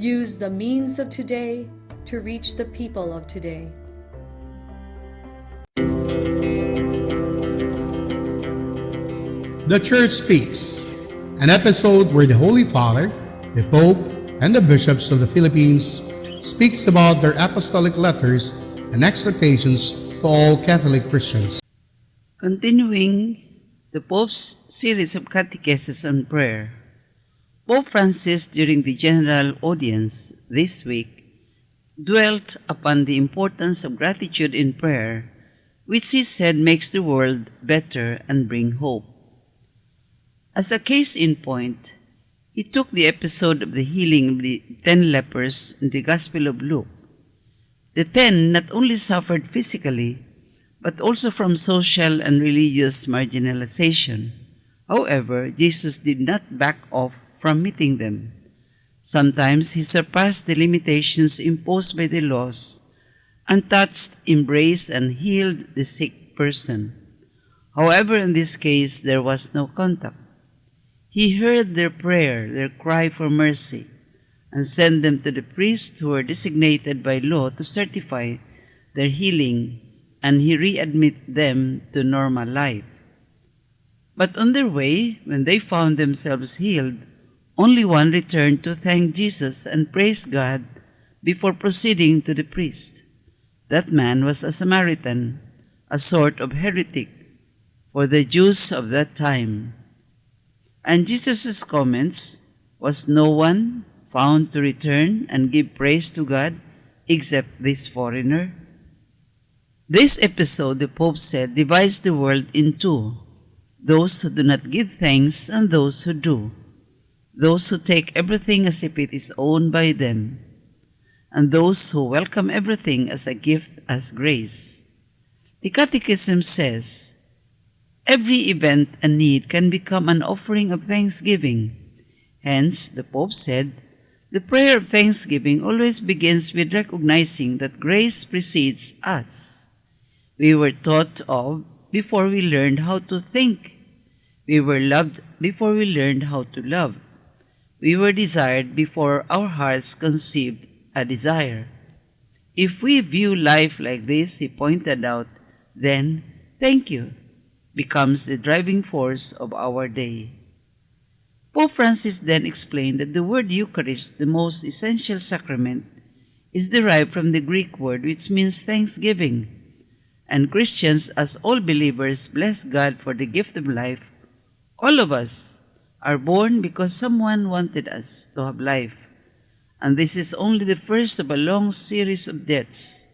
Use the means of today to reach the people of today. The Church Speaks, an episode where the Holy Father, the Pope, and the bishops of the Philippines speaks about their apostolic letters and exhortations to all Catholic Christians. Continuing the Pope's series of catechesis on prayer, Pope Francis, during the general audience this week, dwelt upon the importance of gratitude in prayer, which he said makes the world better and bring hope. As a case in point, he took the episode of the healing of the 10 lepers in the Gospel of Luke. The 10 not only suffered physically, but also from social and religious marginalization. However, Jesus did not back off from meeting them. Sometimes he surpassed the limitations imposed by the laws and touched, embraced, and healed the sick person. However, in this case, there was no contact. He heard their prayer, their cry for mercy, and sent them to the priests who were designated by law to certify their healing, and he readmit them to normal life. But on their way, when they found themselves healed, only one returned to thank Jesus and praise God before proceeding to the priest. That man was a Samaritan, a sort of heretic for the Jews of that time. And Jesus' comments was, "No one found to return and give praise to God except this foreigner?" This episode, the Pope said, divides the world in two: those who do not give thanks and those who do, those who take everything as if it is owned by them, and those who welcome everything as a gift, as grace. The Catechism says, "Every event and need can become an offering of thanksgiving." Hence, the Pope said, the prayer of thanksgiving always begins with recognizing that grace precedes us. We were thought of before we learned how to think. We were loved before we learned how to love. We were desired before our hearts conceived a desire. If we view life like this, he pointed out, then "thank you" becomes the driving force of our day. Pope Francis then explained that the word Eucharist, the most essential sacrament, is derived from the Greek word which means thanksgiving. And Christians, as all believers, bless God for the gift of life. All of us are born because someone wanted us to have life. And this is only the first of a long series of debts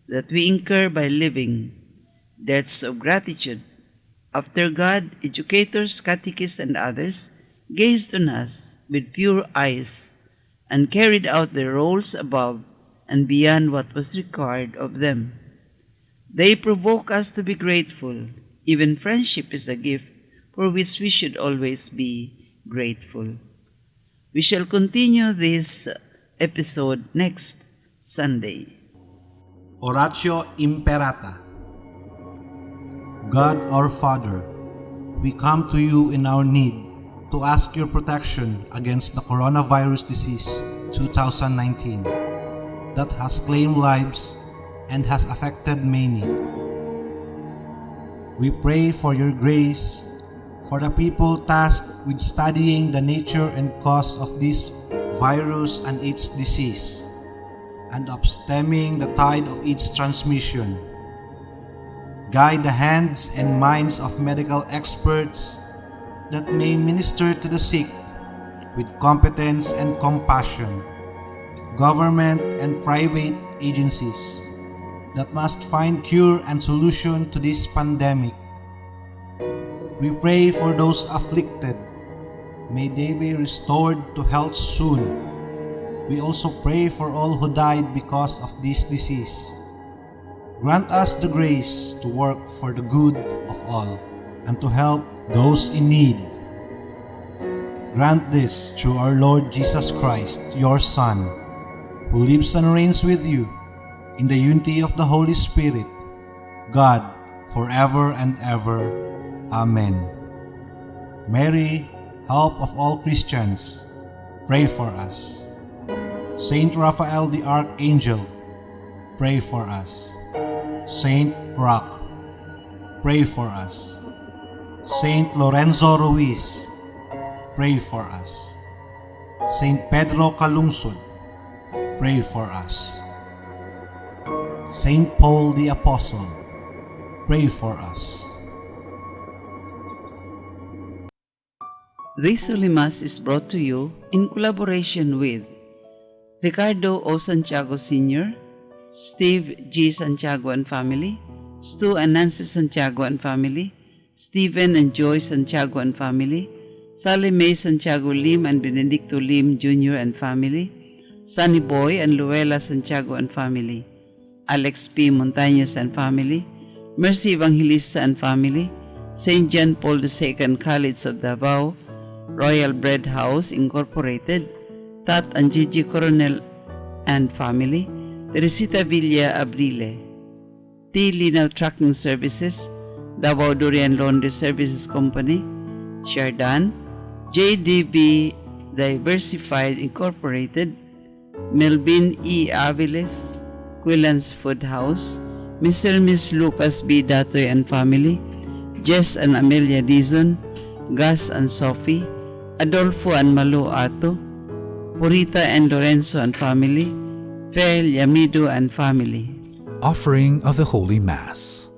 that we incur by living, debts of gratitude. After God, educators, catechists, and others gazed on us with pure eyes and carried out their roles above and beyond what was required of them. They provoke us to be grateful. Even friendship is a gift for which we should always be grateful. We shall continue this episode next Sunday. Oratio Imperata. God our Father, we come to you in our need to ask your protection against the coronavirus disease 2019 that has claimed lives and has affected many. We pray for your grace for the people tasked with studying the nature and cause of this virus and its disease, and of stemming the tide of its transmission. Guide the hands and minds of medical experts that may minister to the sick with competence and compassion. Government and private agencies that must find cure and solution to this pandemic. We pray for those afflicted. May they be restored to health soon. We also pray for all who died because of this disease. Grant us the grace to work for the good of all and to help those in need. Grant this through our Lord Jesus Christ, your Son, who lives and reigns with you in the unity of the Holy Spirit, God, forever and ever. Amen. Mary, help of all Christians, pray for us. Saint Raphael the Archangel, pray for us. Saint Roch, pray for us. Saint Lorenzo Ruiz, pray for us. Saint Pedro Calungsod, pray for us. Saint Paul the Apostle, pray for us. This Holy Mass is brought to you in collaboration with Ricardo O. Santiago Sr., Steve G. Santiago and family, Stu and Nancy Santiago and family, Stephen and Joy Santiago and family, Sally Mae Santiago Lim and Benedicto Lim Jr. and family, Sunny Boy and Luella Santiago and family, Alex P. Montañez and family, Mercy Evangelista and family, St. John Paul II College of Davao, Royal Bread House Incorporated, Tat and Gigi Coronel and family, Teresita Villa Abrile, T. Linaw Trucking Services, Davao Durian Laundry Services Company, Shardan, JDB Diversified Incorporated, Melvin E. Aviles, Quillan's Food House, Mr. and Miss Lucas B. Datoy and family, Jess and Amelia Dizon, Gus and Sophie, Adolfo and Malu Ato, Purita and Lorenzo and family, Fel Yamido and family. Offering of the Holy Mass.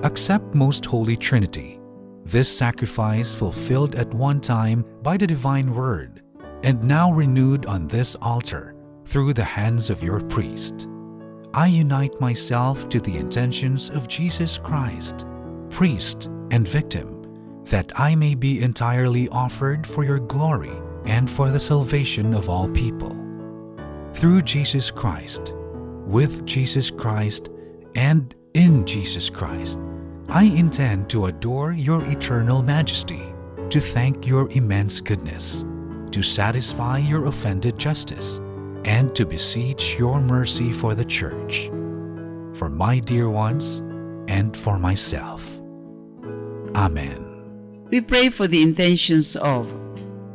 Accept, Most Holy Trinity, this sacrifice fulfilled at one time by the Divine Word, and now renewed on this altar through the hands of your priest. I unite myself to the intentions of Jesus Christ, priest and victim, that I may be entirely offered for your glory and for the salvation of all people. Through Jesus Christ, with Jesus Christ, and in Jesus Christ, I intend to adore your eternal majesty, to thank your immense goodness, to satisfy your offended justice, and to beseech your mercy for the Church, for my dear ones, and for myself. Amen. We pray for the intentions of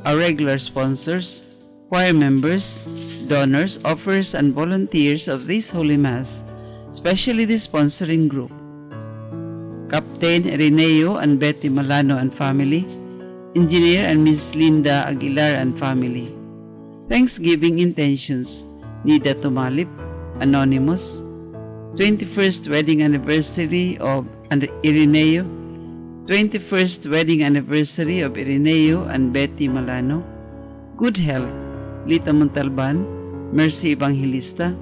our regular sponsors, choir members, donors, offers, and volunteers of this Holy Mass, especially the sponsoring group. Captain Ireneo and Betty Malano and family, Engineer and Miss Linda Aguilar and family. Thanksgiving intentions, Nida Tumalip, Anonymous, 21st wedding anniversary of Ireneo, 21st wedding anniversary of Ireneo and Betty Malano, good health, Lita Montalban, Mercy Evangelista,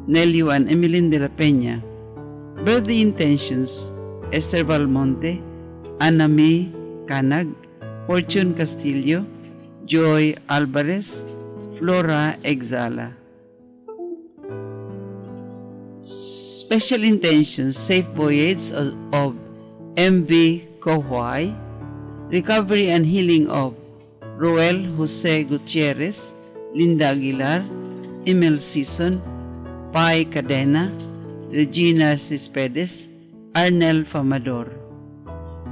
Nelio and Emeline de la Peña, birthday intentions, Esther Valmonte, Anna May Canag, Fortune Castillo, Joy Alvarez, Flora Exala. Special intentions, safe voyage of MV Kohuay, recovery and healing of Roel Jose Gutierrez, Linda Aguilar, Emil Sison, Pai Cadena, Regina Cespedes, Arnel Famador.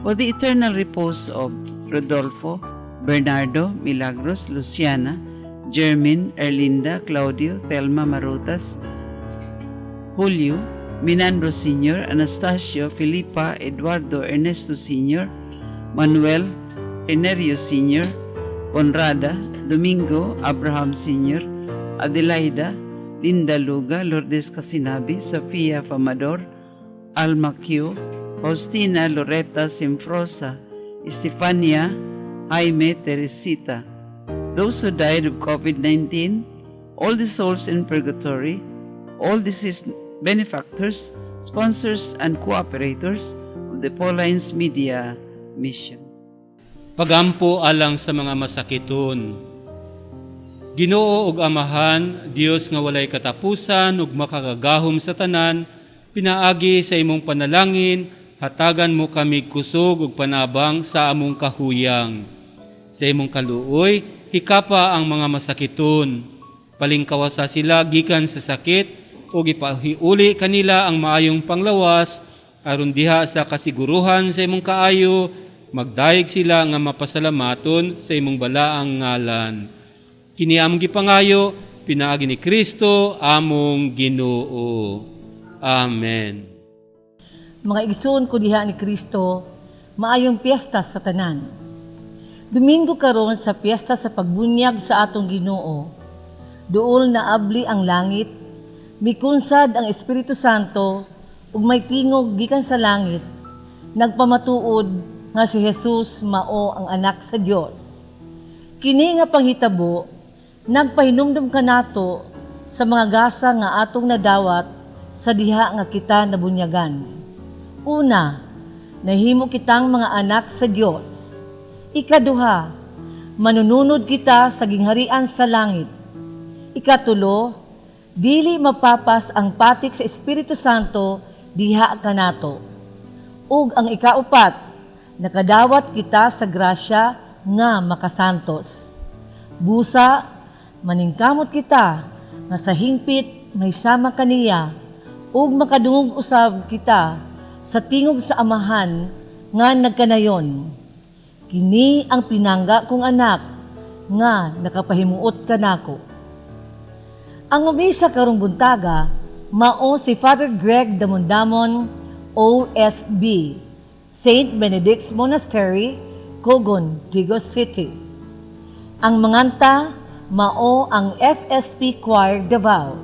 For the eternal repose of Rodolfo, Bernardo, Milagros, Luciana, Jermin, Erlinda, Claudio, Thelma Marutas, Julio, Minandro Sr., Anastasio, Felipa, Eduardo, Ernesto Sr., Manuel, Enerio Sr., Conrada, Domingo, Abraham Sr., Adelaida, Linda Luga, Lourdes Casinabi, Sofia Famador, Alma Q, Faustina, Loretta, Simfrosa, Estefania, Jaime, Teresita. Those who died of COVID-19, all the souls in purgatory, all deceased benefactors, sponsors, and cooperators of the Paulines Media Mission. Pagampo alang sa mga masakiton. Ginoo ug Amahan, Dios nga walay katapusan ug makagagahom sa tanan, pinaagi sa imong panalangin, hatagan mo kami kusog ug panabang sa among kahuyang. Sa imong kaluoy, hikapa ang mga masakiton. Palingkawasa sila gikan sa sakit ug ipahiuli kanila ang maayong panglawas aron diha sa kasiguruhan sa imong kaayo magdayeg sila nga mapasalamaton sa imong balaang ngalan. Kini among gipangayo pinaagi pinaagi ni Kristo among Ginoo. Amen. Mga igsoon ko diha ni Kristo, maayong piyesta sa tanan. Domingo karon sa piyesta sa pagbunyag sa atong Ginoo. Duol na abli ang langit, mikunsad ang Espiritu Santo ug may tingog gikan sa langit, nagpamatuod nga si Jesus mao ang anak sa Dios. Kini nga panghitabo nagpahinumdum kanato sa mga gasa nga atong nadawat sa diha nga kita nabunyagan. Una, nahimo kitang mga anak sa Dios. Ikaduha, manununod kita sa gingharian sa langit. Ikatulo, dili mapapas ang patik sa Espiritu Santo diha kanato. Ug ang ikaupat, nakadawat kita sa grasya nga makasantos. Busa, maningkamot kita nga sa hingpit may sama kaniya ug makadungog usab kita sa tingog sa Amahan nga nagkanayon. Kini ang pinangga kong anak nga nakapahimuot kanako. Ang umisa karong buntaga mao si Father Greg Damondamon, OSB, St. Benedict's Monastery, Cogon, Digos City. Ang manganta mao ang FSP Choir Davao.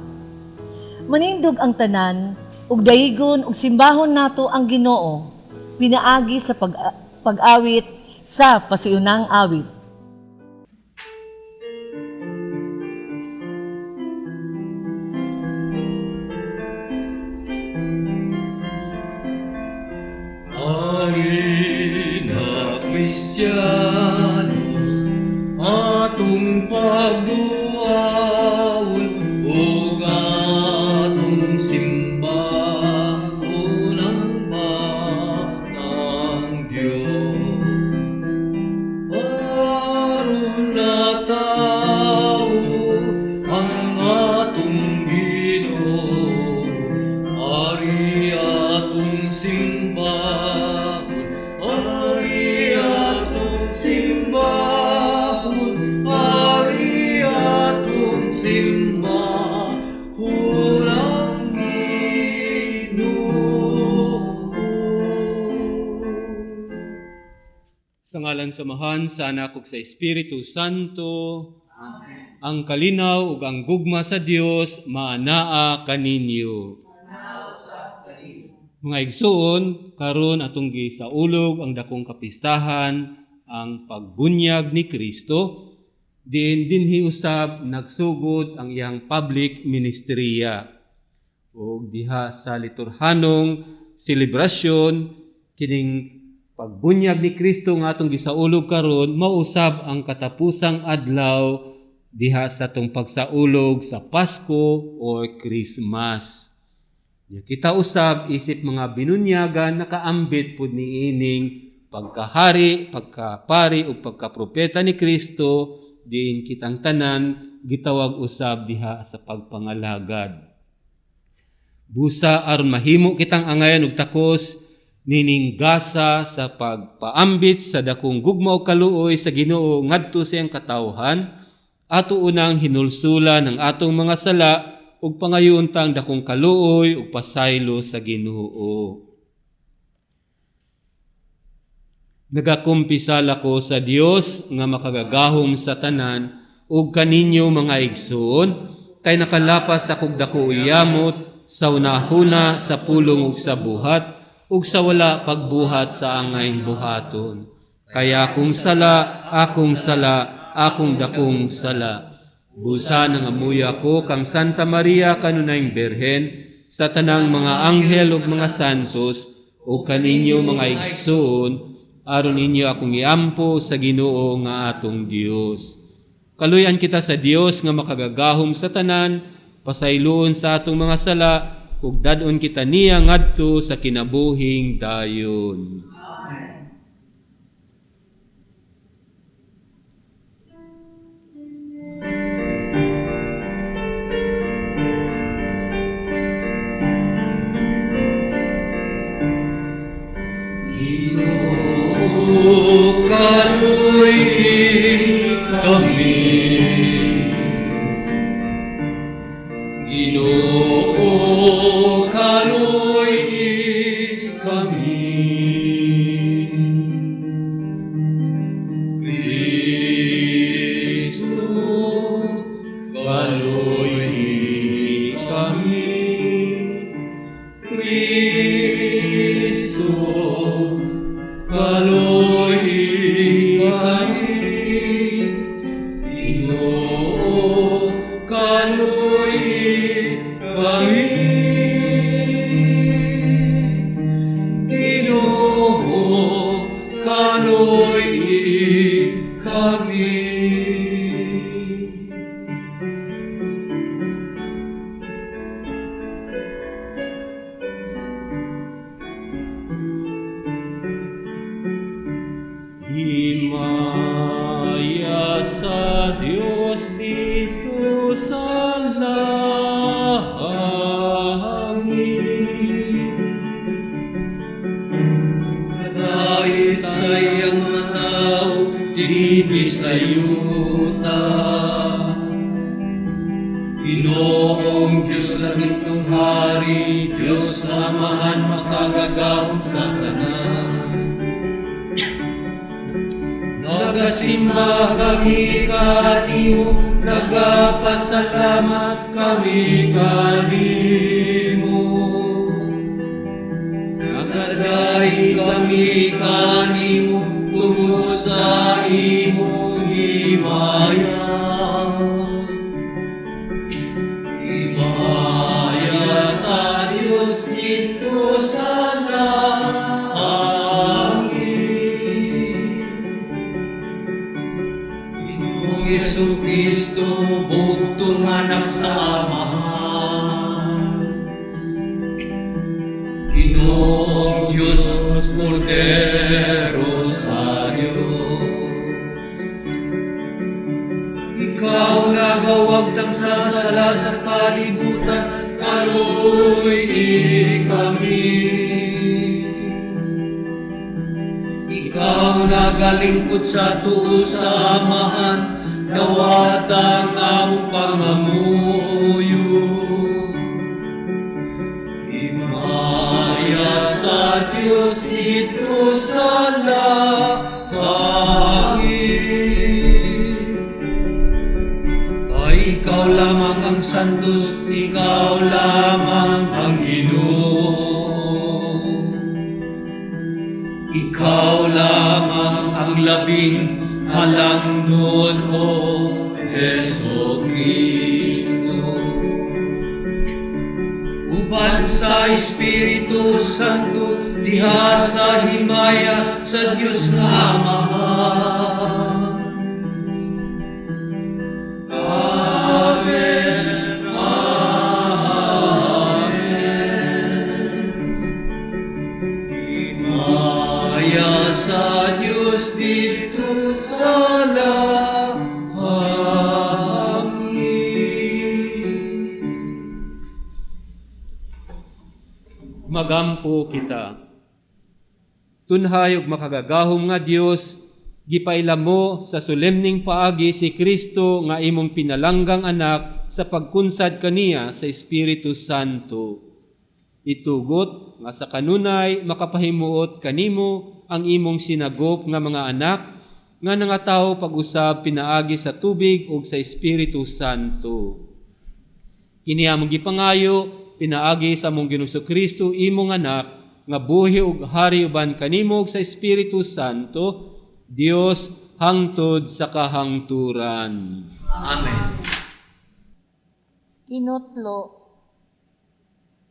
Manindog ang tanan ug dayigon ug simbahon nato ang Ginoo pinaagi sa pag-awit sa pasiunang awit. Ari na Kristiyanos, atong pagduawon ug atong simbahon ang batang Dios. Aron natawo ang atong Ginoo, ari atong simbahon, ari atong simbahon, ari atong simbahon ang Ginoo. Sa ngalan sa Amahan, sa Anak ug sa Espiritu Santo. Amen. Ang kalinaw ug ang gugma sa Dios maanaa kaninyo. Mga igsuon, karon atong gisaulog ang dakong kapistahan, ang pagbunyag ni Kristo. Diin dinhi usab nagsugod ang iyang public ministeriya. Ug diha sa liturhanong selebrasyon kining pagbunyag ni Kristo nga atong gisaulog karon mausab ang katapusang adlaw diha sa atong pagsaulog sa Pasko or Christmas. Kita usab isip mga binunyagan nakaambit pud niining pagkahari, pagkapari ug pagkapropeta ni Kristo, diin kitang tanan gitawag usab diha sa pagpangalagad. Busa aron mahimo kitang angayan og takos nining gasa sa pagpaambit sa dakong gugma ug kaluoy sa Ginoo ngadto sa iyang katawhan, ato unang hinulsulan ang atong mga sala ug pangayoon tang dakong kaluoy ug pasaylo sa Ginoo. Nagakumpisal ako sa Dios nga makagagahom sa tanan ug kaninyo mga igsoon, kay nakalapas akog dako iyamot sa unahuna sa pulong ug sa buhat ug sa wala pagbuhat sa angayng buhaton. Kaya akong sala, akong sala, akong dakong sala. Busa nangamuya ko kang Santa Maria kanunayng Birhen, sa tanang mga anghel ug mga santos, ug kaninyo mga igsoon, aron ninyo akong iampo sa Ginoo nga atong Dios. Kaluyan kita sa Dios nga makagagahom sa tanan, pasayloon sa atong mga sala, ug dad-on kita niya ngadto sa kinabuhing dayon. Amen. Ginoo, kaluy-i kami. Kaluy-i kami. Ginoo, kaluy-i kami. Ginoo, kaluy-i kami. Himaya sa Dios didto sa langit. Kadait sa iyang mga tao dinhi sa yuta. Ginoong Diyos, langitnong Hari, Diyos sa Amahan, makagagahom sa tanan. Nagasimba kami kanimo, nagapasalamat kami kanimo. Nagadaig kami kanimo tungod sa imong himaya. Himaya sa Dios didto sa langit. Ginoong Hesus Kristo, bugtong anak sa Amahan. Ginoong Diyos, Kordero sa Diyos. Ikaw nagawagtang sa sala sa kalibutan, kaluy-i kami. Ikaw nagalingkod sa tuo sa Amahan, dawata ang among pangamuyo. Himaya sa Diyos didto sa langit. Kay ikaw lamang ang santos, ikaw lamang ang Ginoo. Ikaw lamang ang labing halangdon, O Hesu Kristo. Uban sa Espiritu Santo, diha sa himaya sa Dios nga Amahan. Amen. Amen. Himaya sa Dios didto sa langit. Magampo kita. Tunhay ug makagagahom nga Dios, gipaila mo sa solemning paagi si Kristo nga imong pinalanggang anak sa pagkunsad kaniya sa Espiritu Santo. Itugot nga sa kanunay makapahimuot kanimo ang imong sinagop nga mga anak nga nangatawo pag-usab pinaagi sa tubig ug sa Espiritu Santo. Kini among gipangayo pinaagi sa among Ginoong Kristo imong anak nga buhi ug hari uban kanimo ug sa Espiritu Santo, Dios hangtod sa kahangturan. Amen. Kinutlo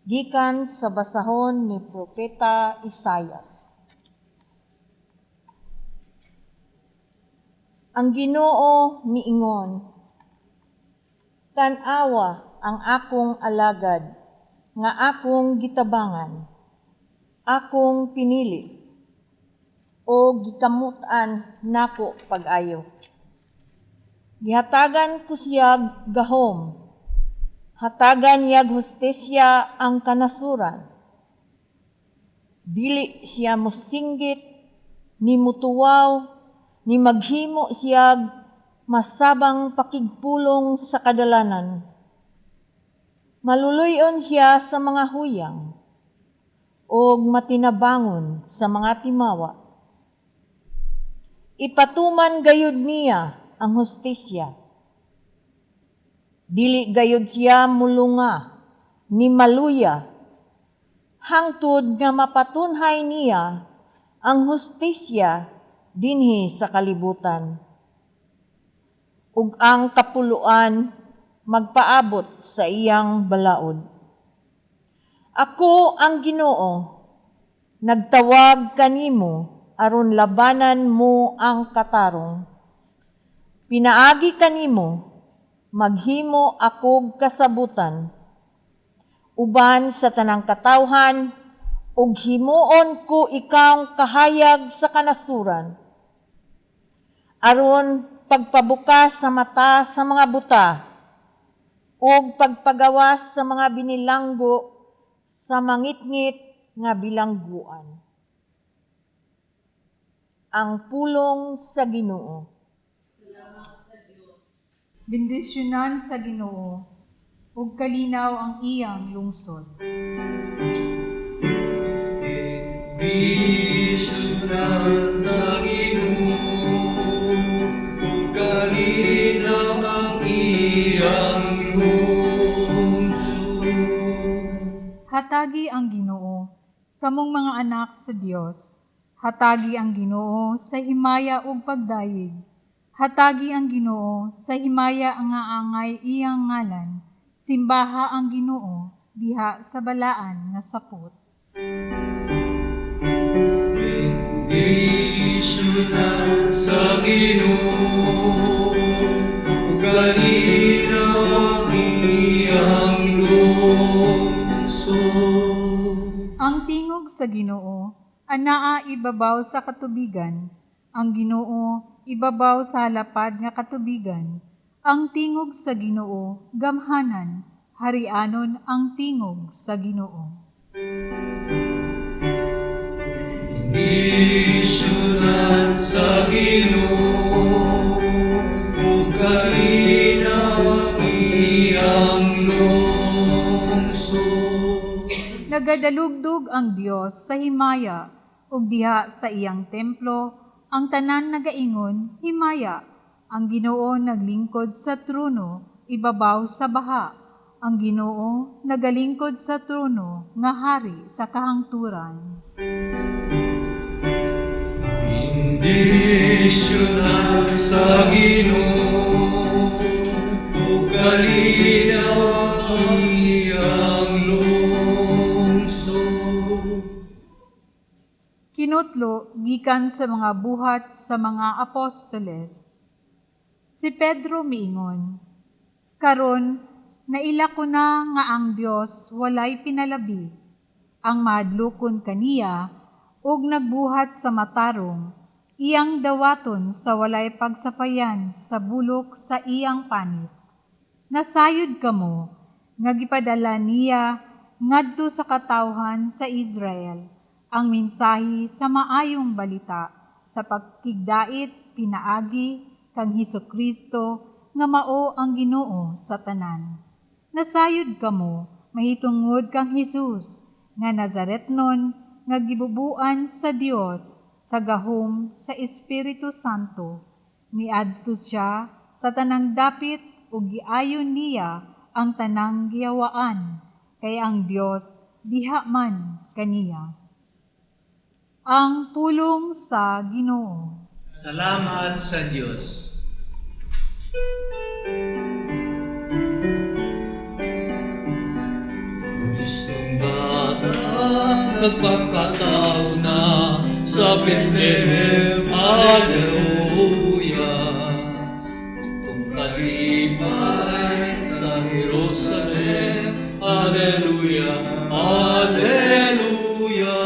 gikan sa basahon ni Propeta Isayas. Ang Ginoo miingon, tan-awa ang akong alagad nga akong gitabangan, akong pinili o gikamut-an nako pag-ayo. Gihatagan ko siya gahom, hatagan niyag hustisya ang kanasuran. Dili siya mosinggit, ni mutuwaw, ni maghimo siyag masabang pakigpulong sa kadalanan. Maluluy-on siya sa mga huyang, og matinabangon sa mga timawa. Ipatuman gayud niya ang hustisya. Dili gayud siya mulunga ni maluya, hangtod nga mapatunhay niya ang hustisya dinhi sa kalibutan, ug ang kapuluan magpaabot sa iyang balaod. Ako ang Ginoo, nagtawag kanimo aron labanan mo ang katarong. Pinaagi kanimo, maghimo akog kasabutan uban sa tanang katawhan, ug himuon ko ikaw kahayag sa kanasuran aron pagpabukas sa mata sa mga buta ug pagpagawas sa mga binilanggo sa mangitngit nga bilangguan. Ang pulong sa Ginoo. Bendisyonan sa Ginoo ug kalinaw ang iyang lungsod. Bendisyonan sa Ginoo ug kalinaw ang iyang lungsod. Hatagi ang Ginoo, kamong mga anak sa Dios. Hatagi ang Ginoo sa himaya ug pagdayeg. Hatagi ang Ginoo sa himaya nga angay iyang ngalan. Simbaha ang Ginoo diha sa balaan nga sapot. Bendisyonan sa Ginoo ug kalinaw ang iyang lungsod. Ang tingog sa Ginoo anaa ibabaw sa katubigan. Ang Ginoo ibabaw sa lapad nga katubigan. Ang tingog sa Ginoo gamhanan, harianon ang tingog sa Ginoo. Bendisyonan sa Ginoo ug kalinaw ang iyang lungsod. Nagadalugdog ang Dios sa himaya ug diha sa iyang templo ang tanan nagaingon himaya. Ang Ginoo naglingkod sa trono ibabaw sa baha. Ang Ginoo nagalingkod sa trono nga hari sa kahangturan. Bendisyonan sa Ginoo ug kalinaw ang iyang lungsod. Kinutlo gikan sa mga buhat sa mga apostoles. Si Pedro miingon, "Karon naila ko na nga ang Dios walay pinalabi. Ang mahadlokon kaniya ug nagbuhat sa matarong, iyang dawaton sa walay pagsapayan sa bulok sa iyang panit. Nasayod kamo nga gipadala niya ngadto sa katawhan sa Israel ang mensahe sa maayong balita sa pagkigdait pinaagi kang Hesukristo nga mao ang Ginoo sa tanan. Nasayod kamo mahitungod kang Hesus nga Nazaretnon nga gibubuan sa Dios sa gahom sa Espiritu Santo. Miadto siya sa tanang dapit ug giayon niya ang tanang giyawaan, kay ang Dios diha man kaniya." Ang pulong sa Ginoo. Salamat sa Dios. Kristong bata nagpakatao na sa Bethlehem, Alleluia. Bugtong kalipay sa Jerusalem, Alleluia, Alleluia.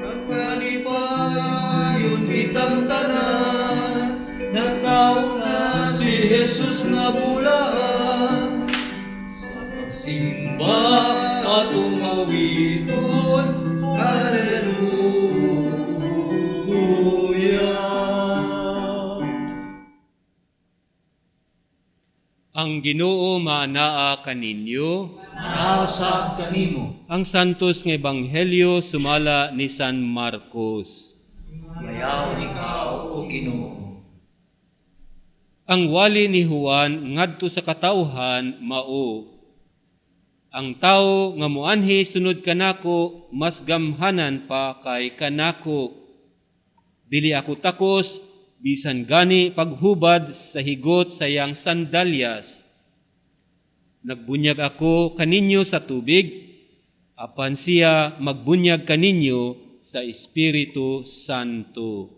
Nagpalipayon kitang tanan, nagtao na si Jesus nga bulaan. Sa pagsimba atong awiton, Alleluia. Ang Ginoo maanaa kaninyo. Nasa kanimo. Ang Santos nga Ebanghelyo sumala ni San Marcos. Mayaw ikaw, o Ginoo. Ang wali ni Juan ngadto sa katawhan mao. Ang tawo nga moanhi sunod kanako mas gamhanan pa kay kanako. Dili ako takos bisan gani paghubad sa higot sa iyang sandalyas. Nagbunyag ako kaninyo sa tubig, apan siya magbunyag kaninyo sa Espiritu Santo.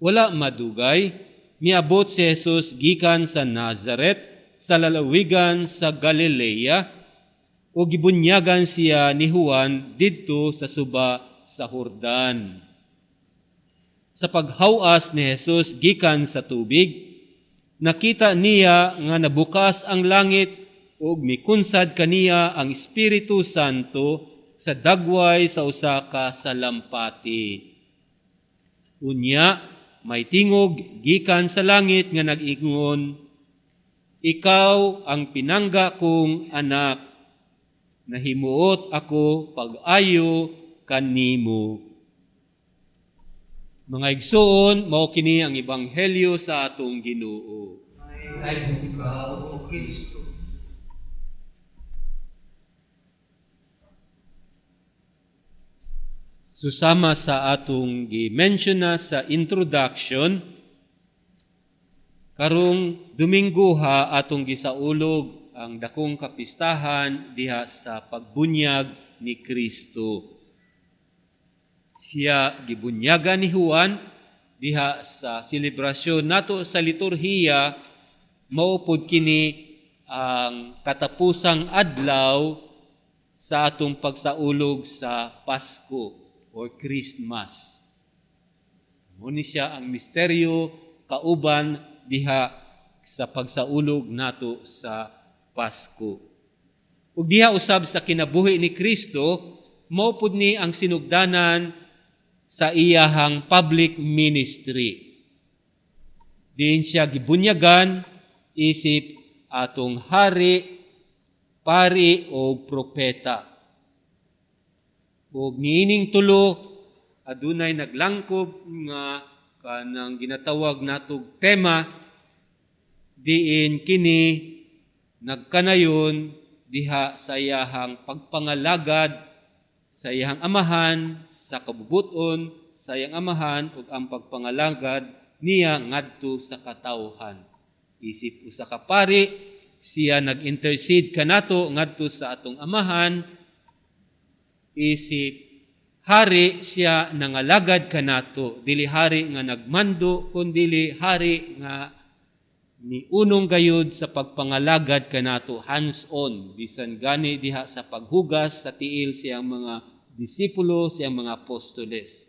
Wala madugay, miabot si Jesus gikan sa Nazaret sa lalawigan sa Galilea ug gibunyagan siya ni Juan didto sa suba sa Jordan. Sa paghawas ni Jesus gikan sa tubig, nakita niya nga nabukas ang langit ug mikunsad kaniya ang Espiritu Santo sa dagway sa usa ka salampati. Unya, may tingog gikan sa langit nga nag-ingon, "Ikaw ang pinangga kong anak, nahimuot ako pag-ayo kanimo." Mga igsoon, mao kini ang ebanghelyo sa atong Ginoo. Ay ikaw, O Kristo. Susama sa atong gi-mention na sa introduction, karong Domingo ha atong gisaulog ang dakong kapistahan diha sa pagbunyag ni Kristo. Siya gibunyagan ni Juan diha sa selebrasyon nato sa liturhiya, mao pod kini ang katapusang adlaw sa atong pagsaulog sa Pasko or Christmas. Mao ni siya ang misteryo kauban diha sa pagsaulog nato sa Pasko. Ug diha usab sa kinabuhi ni Kristo, mao pud ni ang sinugdanan sa iyahang public ministry. Diin siya gibunyagan isip atong hari, pari o propeta. Ug niining tulo adunay naglangkob nga kanang ginatawag natog tema, diin kini nagkanayon diha sa iyahang pagpangalagad sa iyahang amahan, sa kabubuton sa iyang amahan ug ang pagpangalagad niya ngadto sa katawhan. Isip usa ka pari, siya nag-intercede kanato ngadto sa atong amahan. Isip hari, siya nangalagad kanato, dili hari nga nagmando, kundili hari nga niunong gayud sa pagpangalagad kanato, hands-on, bisan gani diha sa paghugas sa tiil siyang mga disipulo, siyang mga apostoles.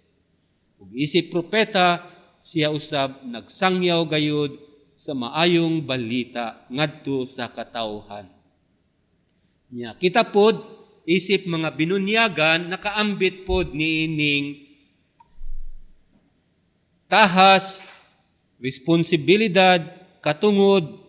Ug isip propeta, siya usab nagsangyaw gayud sa maayong balita ngadto sa katawhan. Nya kita pod isip mga binunyagan, nakaambit pod niining tahas, responsibilidad, katungod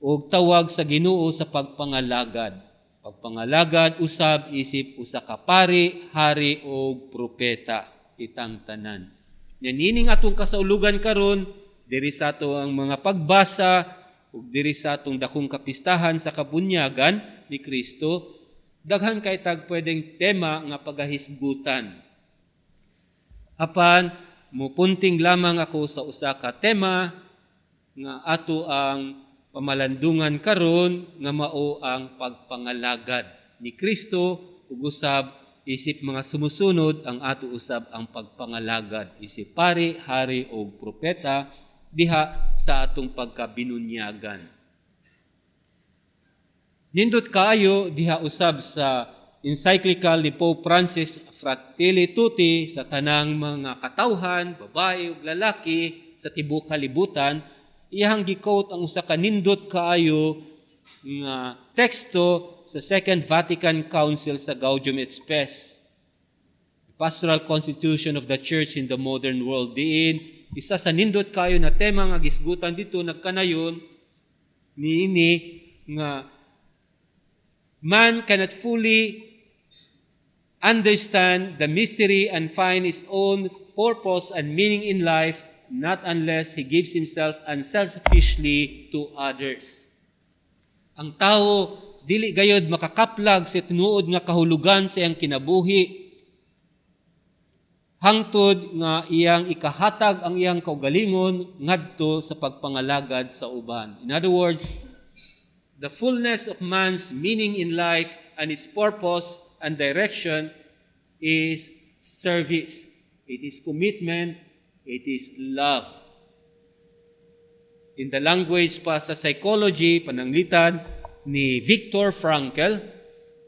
og tawag sa Ginoo sa pagpangalagad. Pagpangalagad usab isip usa ka pari, hari og propeta kitang tanan. Nya niining atong kasaulugan karon, diri sa ato ang mga pagbasa ug diri sa atong dakong kapistahan sa kabunyagan ni Kristo, daghan kay tag pwedeng tema nga pagahisgutan. Apan mupunting lamang ako sa usa ka tema nga ato ang pamalandungan karon nga mao ang pagpangalagad ni Kristo ug usab isip mga sumusunod ang ato usab ang pagpangalagad isip pari, hari o propeta diha sa atong pagkabinunyagan. Nindot kaayo diha usab sa encyclical ni Pope Francis Fratelli Tutti sa tanang mga katawhan, babae ug lalaki sa tibuok kalibutan, iyahang gi-quote ang usa ka nindot kaayo nga teksto sa Second Vatican Council sa Gaudium et Spes, The Pastoral Constitution of the Church in the Modern World. Diin, isa sa nindot kaayo na tema nga gisgutan dito nagkanayon niini nga man cannot fully understand the mystery and find his own purpose and meaning in life not unless he gives himself unselfishly to others. Ang tao dili gayod makakaplag sa tinuod nga kahulugan sa iyang kinabuhi hangtod nga iyang ikahatag ang iyang kaugalingon ngadto sa pagpangalagad sa uban. In other words, the fullness of man's meaning in life and its purpose and direction is service. It is commitment, it is love. In the language pa sa psychology, pananglitan ni Viktor Frankl,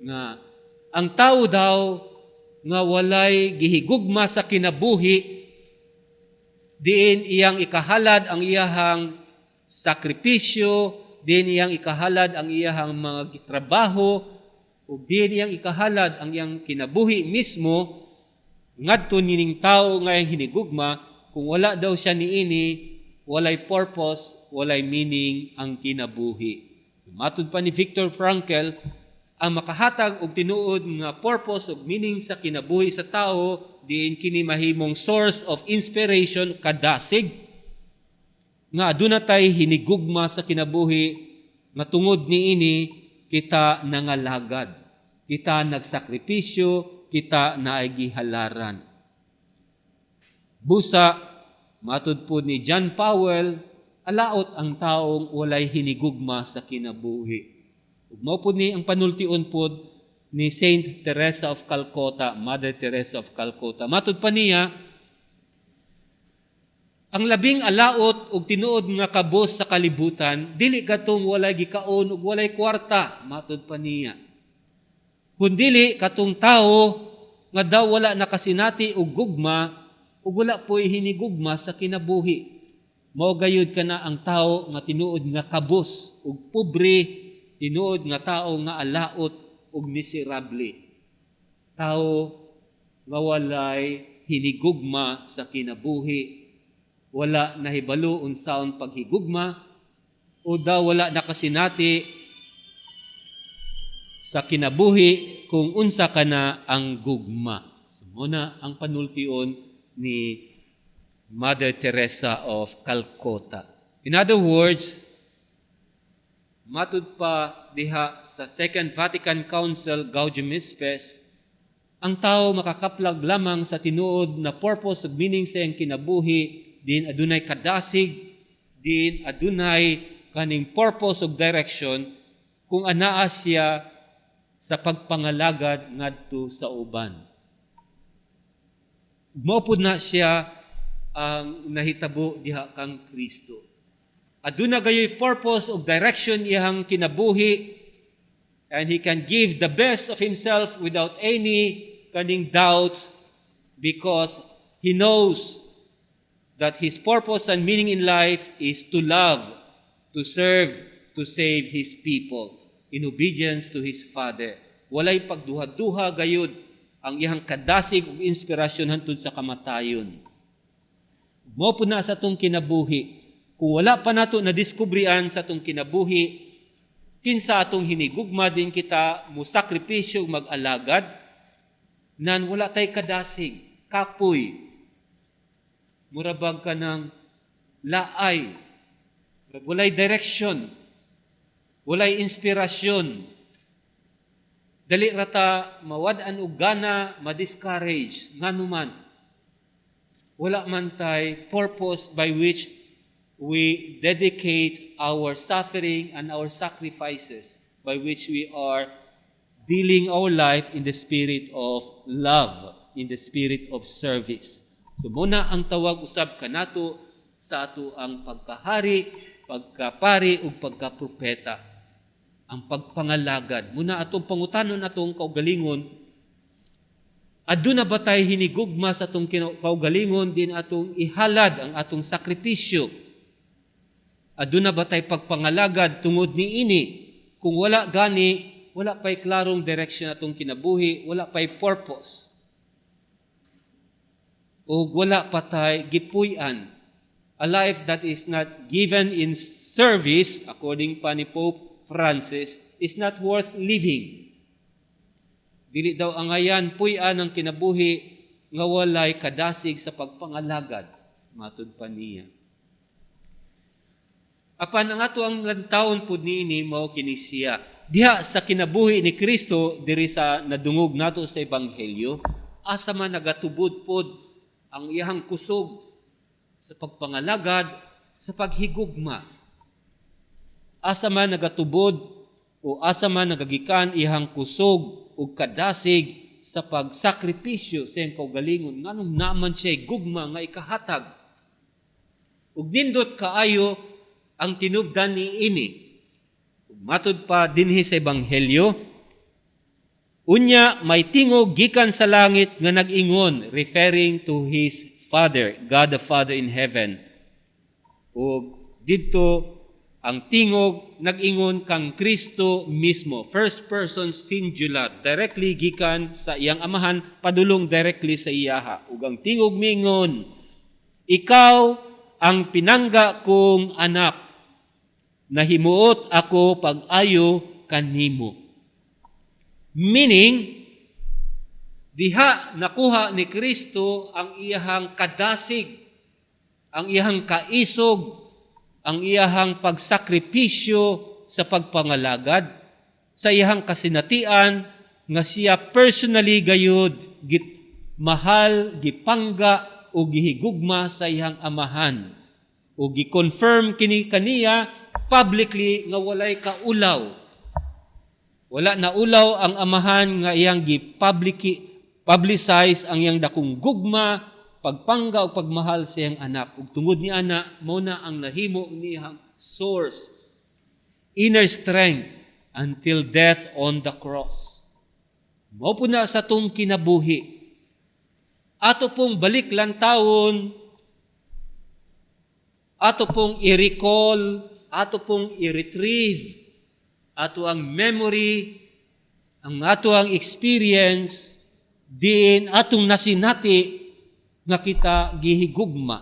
nga ang tao daw nga walay gihigugma sa kinabuhi, diin iyang ikahalad ang iyahang sakripisyo, diin iyang ikahalad ang iyahang mga trabaho, ug diin iyang ikahalad ang iyang kinabuhi mismo ngadto nining tao nga iyang hinigugma, kung wala daw siya niini, walay purpose, walay meaning ang kinabuhi. So, matud pa ni Viktor Frankl, ang makahatag og tinuod nga purpose ug meaning sa kinabuhi sa tao, diin kini mahimong source of inspiration, kadasig nga aduna tay hinigugma sa kinabuhi nga tungod niini kita nangalagad, kita nagsakripisyo, kita naay gihalaran. Busa, matud po ni John Powell, alaot ang taong walay hinigugma sa kinabuhi. Ug mao pud ni ang panultion pod ni Saint Teresa of Calcutta, Mother Teresa of Calcutta. Matud pa niya, ang labing alaot ug tinuod nga kabos sa kalibutan, dili katong walay gikaon ug walay kwarta, matud pa niya, kundili katong tao nga daw wala nakasinati og gugma ug wala po'y hinigugma sa kinabuhi. Mao gayud kana ang tao nga tinuod nga kabos ug pobre, tinuod nga tao nga alaot ug miserable. Tao nga walay hinigugma sa kinabuhi, wala nahibalo unsaon paghigugma o daw wala nakasinati sa kinabuhi kung unsa kana ang gugma. So, muna ang panultion ni Mother Teresa of Calcutta. In other words, matud pa diha sa Second Vatican Council, Gaudium et Spes, ang tao makakaplag lamang sa tinuod na purpose ug meaning sa iyang kinabuhi din adunay kadasig, din adunay kaning purpose ug direction kung anaa siya sa pagpangalagad ngadto sa uban. Mao pud na siya ang nahitabo diha kang Kristo. Aduna gayoy purpose ug direction iyang kinabuhi, and he can give the best of himself without any kaning doubt because he knows that his purpose and meaning in life is to love, to serve, to save his people in obedience to his Father. Walay pagduha-duha gayud ang iyang kadasig ug inspirasyon hantod sa kamatayon. Mao pud na sa atong kinabuhi. Kung wala pa nato na diskubrian sa atong kinabuhi kinsa atong hinigugma din kita musakripisyo ug mag-alagad, nan wala tay kadasig, kapoy. Murabag ka ng laay, walay direction, walay inspirasyon. Dali rata mawad-an og gana, ma-discourage, nganuman wala man tay purpose by which we dedicate our suffering and our sacrifices, by which we are dealing our life in the spirit of love, in the spirit of service. So muna ang tawag usab kanato sa ato ang pagkahari, pagkapari ug pagkapropeta. Ang pagpangalagad. Muna atong pangutanon atong kaugalingon, aduna ba tay hinigugma sa atong kaugalingon din atong ihalad ang atong sakripisyo? Aduna ba tay pagpangalagad tungod niini? Kung wala gani, wala pa'y klarong direction atong kinabuhi, wala pa'y purpose. O wala pa tay gipuy-an. A life that is not given in service, according pa ni Pope Francis, is not worth living. Dili daw angayan puy-an ang kinabuhi nga walay kadasig sa pagpangalagad, matud pa niya. Apan ang ato ang lantawon pud niini mao kini siya. diha sa kinabuhi ni Kristo diri sa nadungog nato sa Ebanghelyo, asa man nagatubod pod ang iyahang kusog sa pagpangalagad, sa paghigugma? Asa man nagatubod o asa man nagagikan iyahang kusog ug kadasig sa pagsakripisyo sa iyang kaugalingon? Nganong naa man siya gugma nga ikahatag? Ug nindot kaayo ang tinubdan ni ini. Ug matud pa dinhi sa Ebanghelyo, unya may tingog gikan sa langit nga nag-ingon, referring to his Father, God the Father in heaven. Ug didto ang tingog nag-ingon kang Kristo mismo, first person singular, directly gikan sa iyang Amahan padulong directly sa iyaha. Ug ang tingog miingon, "Ikaw ang pinangga kong anak, nahimuot ako pag-ayo kanimo." Meaning, diha nakuha ni Kristo ang iyahang kadasig, ang iyahang kaisog, ang iyahang pagsakripisyo sa pagpangalagad, sa iyahang kasinatian nga siya personally gayud git mahal, gipangga o gihigugma sa iyang Amahan. O gi-confirm kini kaniya publicly nga walay kaulaw. Wala na ulaw ang Amahan nga iyang gi-public publicize ang iyang dakong gugma, pagpangga o pagmahal sa iyang anak. Ug tungod ni ana, mao na ang nahimo niyang source, inner strength until death on the cross. Mao po na sa atong kinabuhi. Ato pong balik lantawon, ato pong i-recall, ato pong i-retrieve, ato ang memory, ang ato ang experience, diin atong nasinati nga kita gihigugma.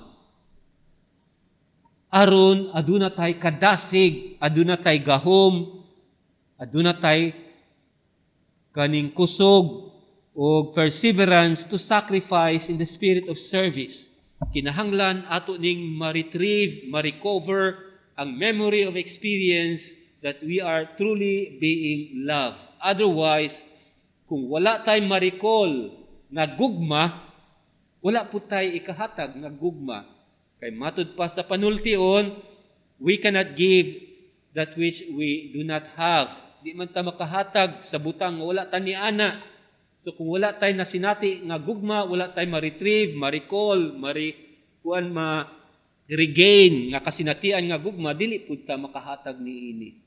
Aron aduna tay kadasig, aduna tay gahom, aduna tay kaning kusog o perseverance to sacrifice in the spirit of service. Kinahanglan ato ning ma-retrieve, ma-recover ang memory of experience that we are truly being loved. Otherwise, kung wala tay ma-recall nga gugma, wala po tay ikahatag nga gugma. Kay matud pa sa panultion, we cannot give that which we do not have. Di man ta makahatag sa butang nga wala ta ni ana. So kung wala tay nasinati nga gugma, wala tay ma-retrieve, ma-recall, mari kuan ma regain nga kasinatian nga gugma, dili pud ta makahatag niini.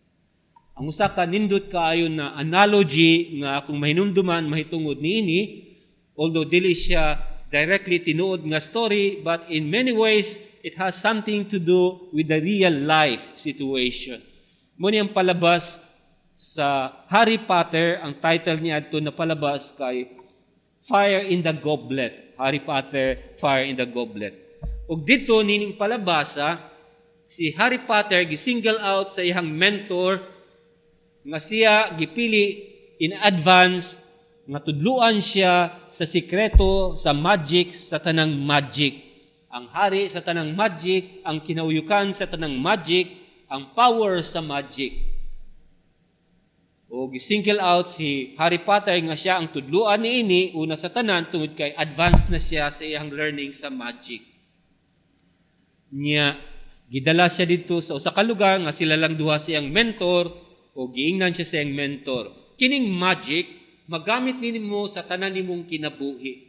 Ang usa ka nindot kaayo na analogy nga akong mahinumduman mahitungod niini, although dili siya directly tinuod nga story, but in many ways it has something to do with the real life situation. Mao ni ang palabas sa Harry Potter. Ang title niya adto na palabas kay Fire in the Goblet. Harry Potter, Fire in the Goblet. Ug dito nining palabasa, si Harry Potter gi-single out sa iyang mentor nga siya gipili in advance nga tudluan siya sa sikreto sa magic, sa tanang magic. Ang hari sa tanang magic, ang kinauyukan sa tanang magic, ang power sa magic. O gi-single out si Harry Potter nga siya ang tudluan niini una sa tanan tungod kay advance na siya sa iyang learning sa magic. Nya gidala siya didto sa usa ka lugar nga sila lang duha sa iyang mentor o giingnan siya sa iyang mentor. Kining magic magamit nimo sa tanan nimong kinabuhi.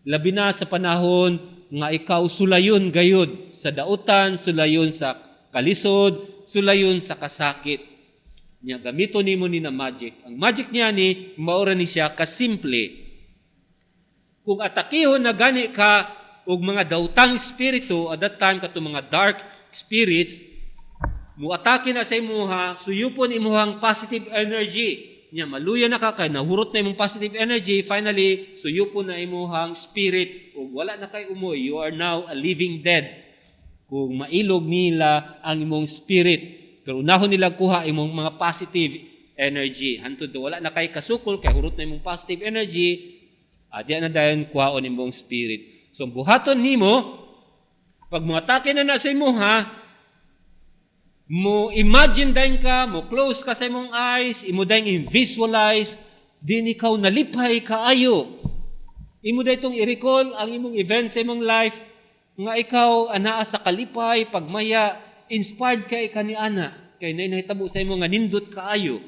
Labi na sa panahon nga ikaw sulayon gayud sa dautan, sulayon sa kalisod, sulayon sa kasakit. Nya gamito nimo ni na magic. Ang magic niya ni maura ni siya kasimple. Kung atakihon na gani ka og mga dautang espiritu at that time, kato mga dark spirits, muatake na sa imuha, suyupon imuhang positive energy. Nya maluya na ka kay nahurot na imong positive energy, finally suyupon na imuhang spirit ug wala na kay umoy, you are now a living dead. Kung mailog nila ang imong spirit, pero unahon nila kuha imong mga positive energy. Hantod wala na kay kasukol kay hurot na imong positive energy, diya na dayon kuhaon imong spirit. So buhaton nimo pag muatake na na sa imuha, Mo imagine dayon ka, mo close ka sa imong eyes, imo dayon i-visualize, din ikaw nalipay kaayo. Imo dayon i-recall ang imong event sa imong life nga ikaw anaa sa kalipay, pagmaya, inspired kay kani ana, kay nay nahitabo sa imo nga nindot kaayo.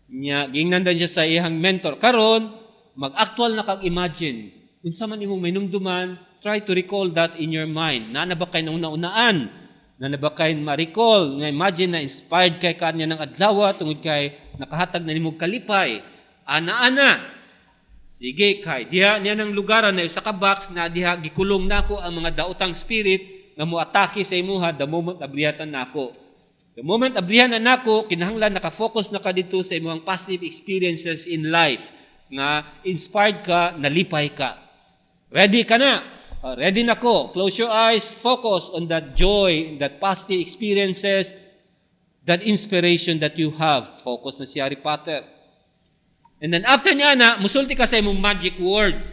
Nya gingnan dan siya sa iyang mentor. Karon, mag-actual na kag imagine. Unsa man imong mainumduman, try to recall that in your mind. Naa na ba kay nauna-unaan? Naa na ba kay ma-recall nga imagine na inspired kay kanya ng adlaw tungod kay nakahatag na nimo kalipay? Ana-ana. Sige, kay diha niya ng lugaran na isa ka box na diha gikulong nako ang mga daotang spirit nga moatake sa imuha the moment abrihatan nako. The moment abrihan na nako, kinahanglan naka-focus na ka dito sa imong positive experiences in life nga inspired ka, nalipay ka. Ready ka na? Ready na ko. Close your eyes, focus on that joy, that positive experiences, that inspiration that you have. Focus na si Harry Potter. And then after niya na, musulti ka sa imong magic word.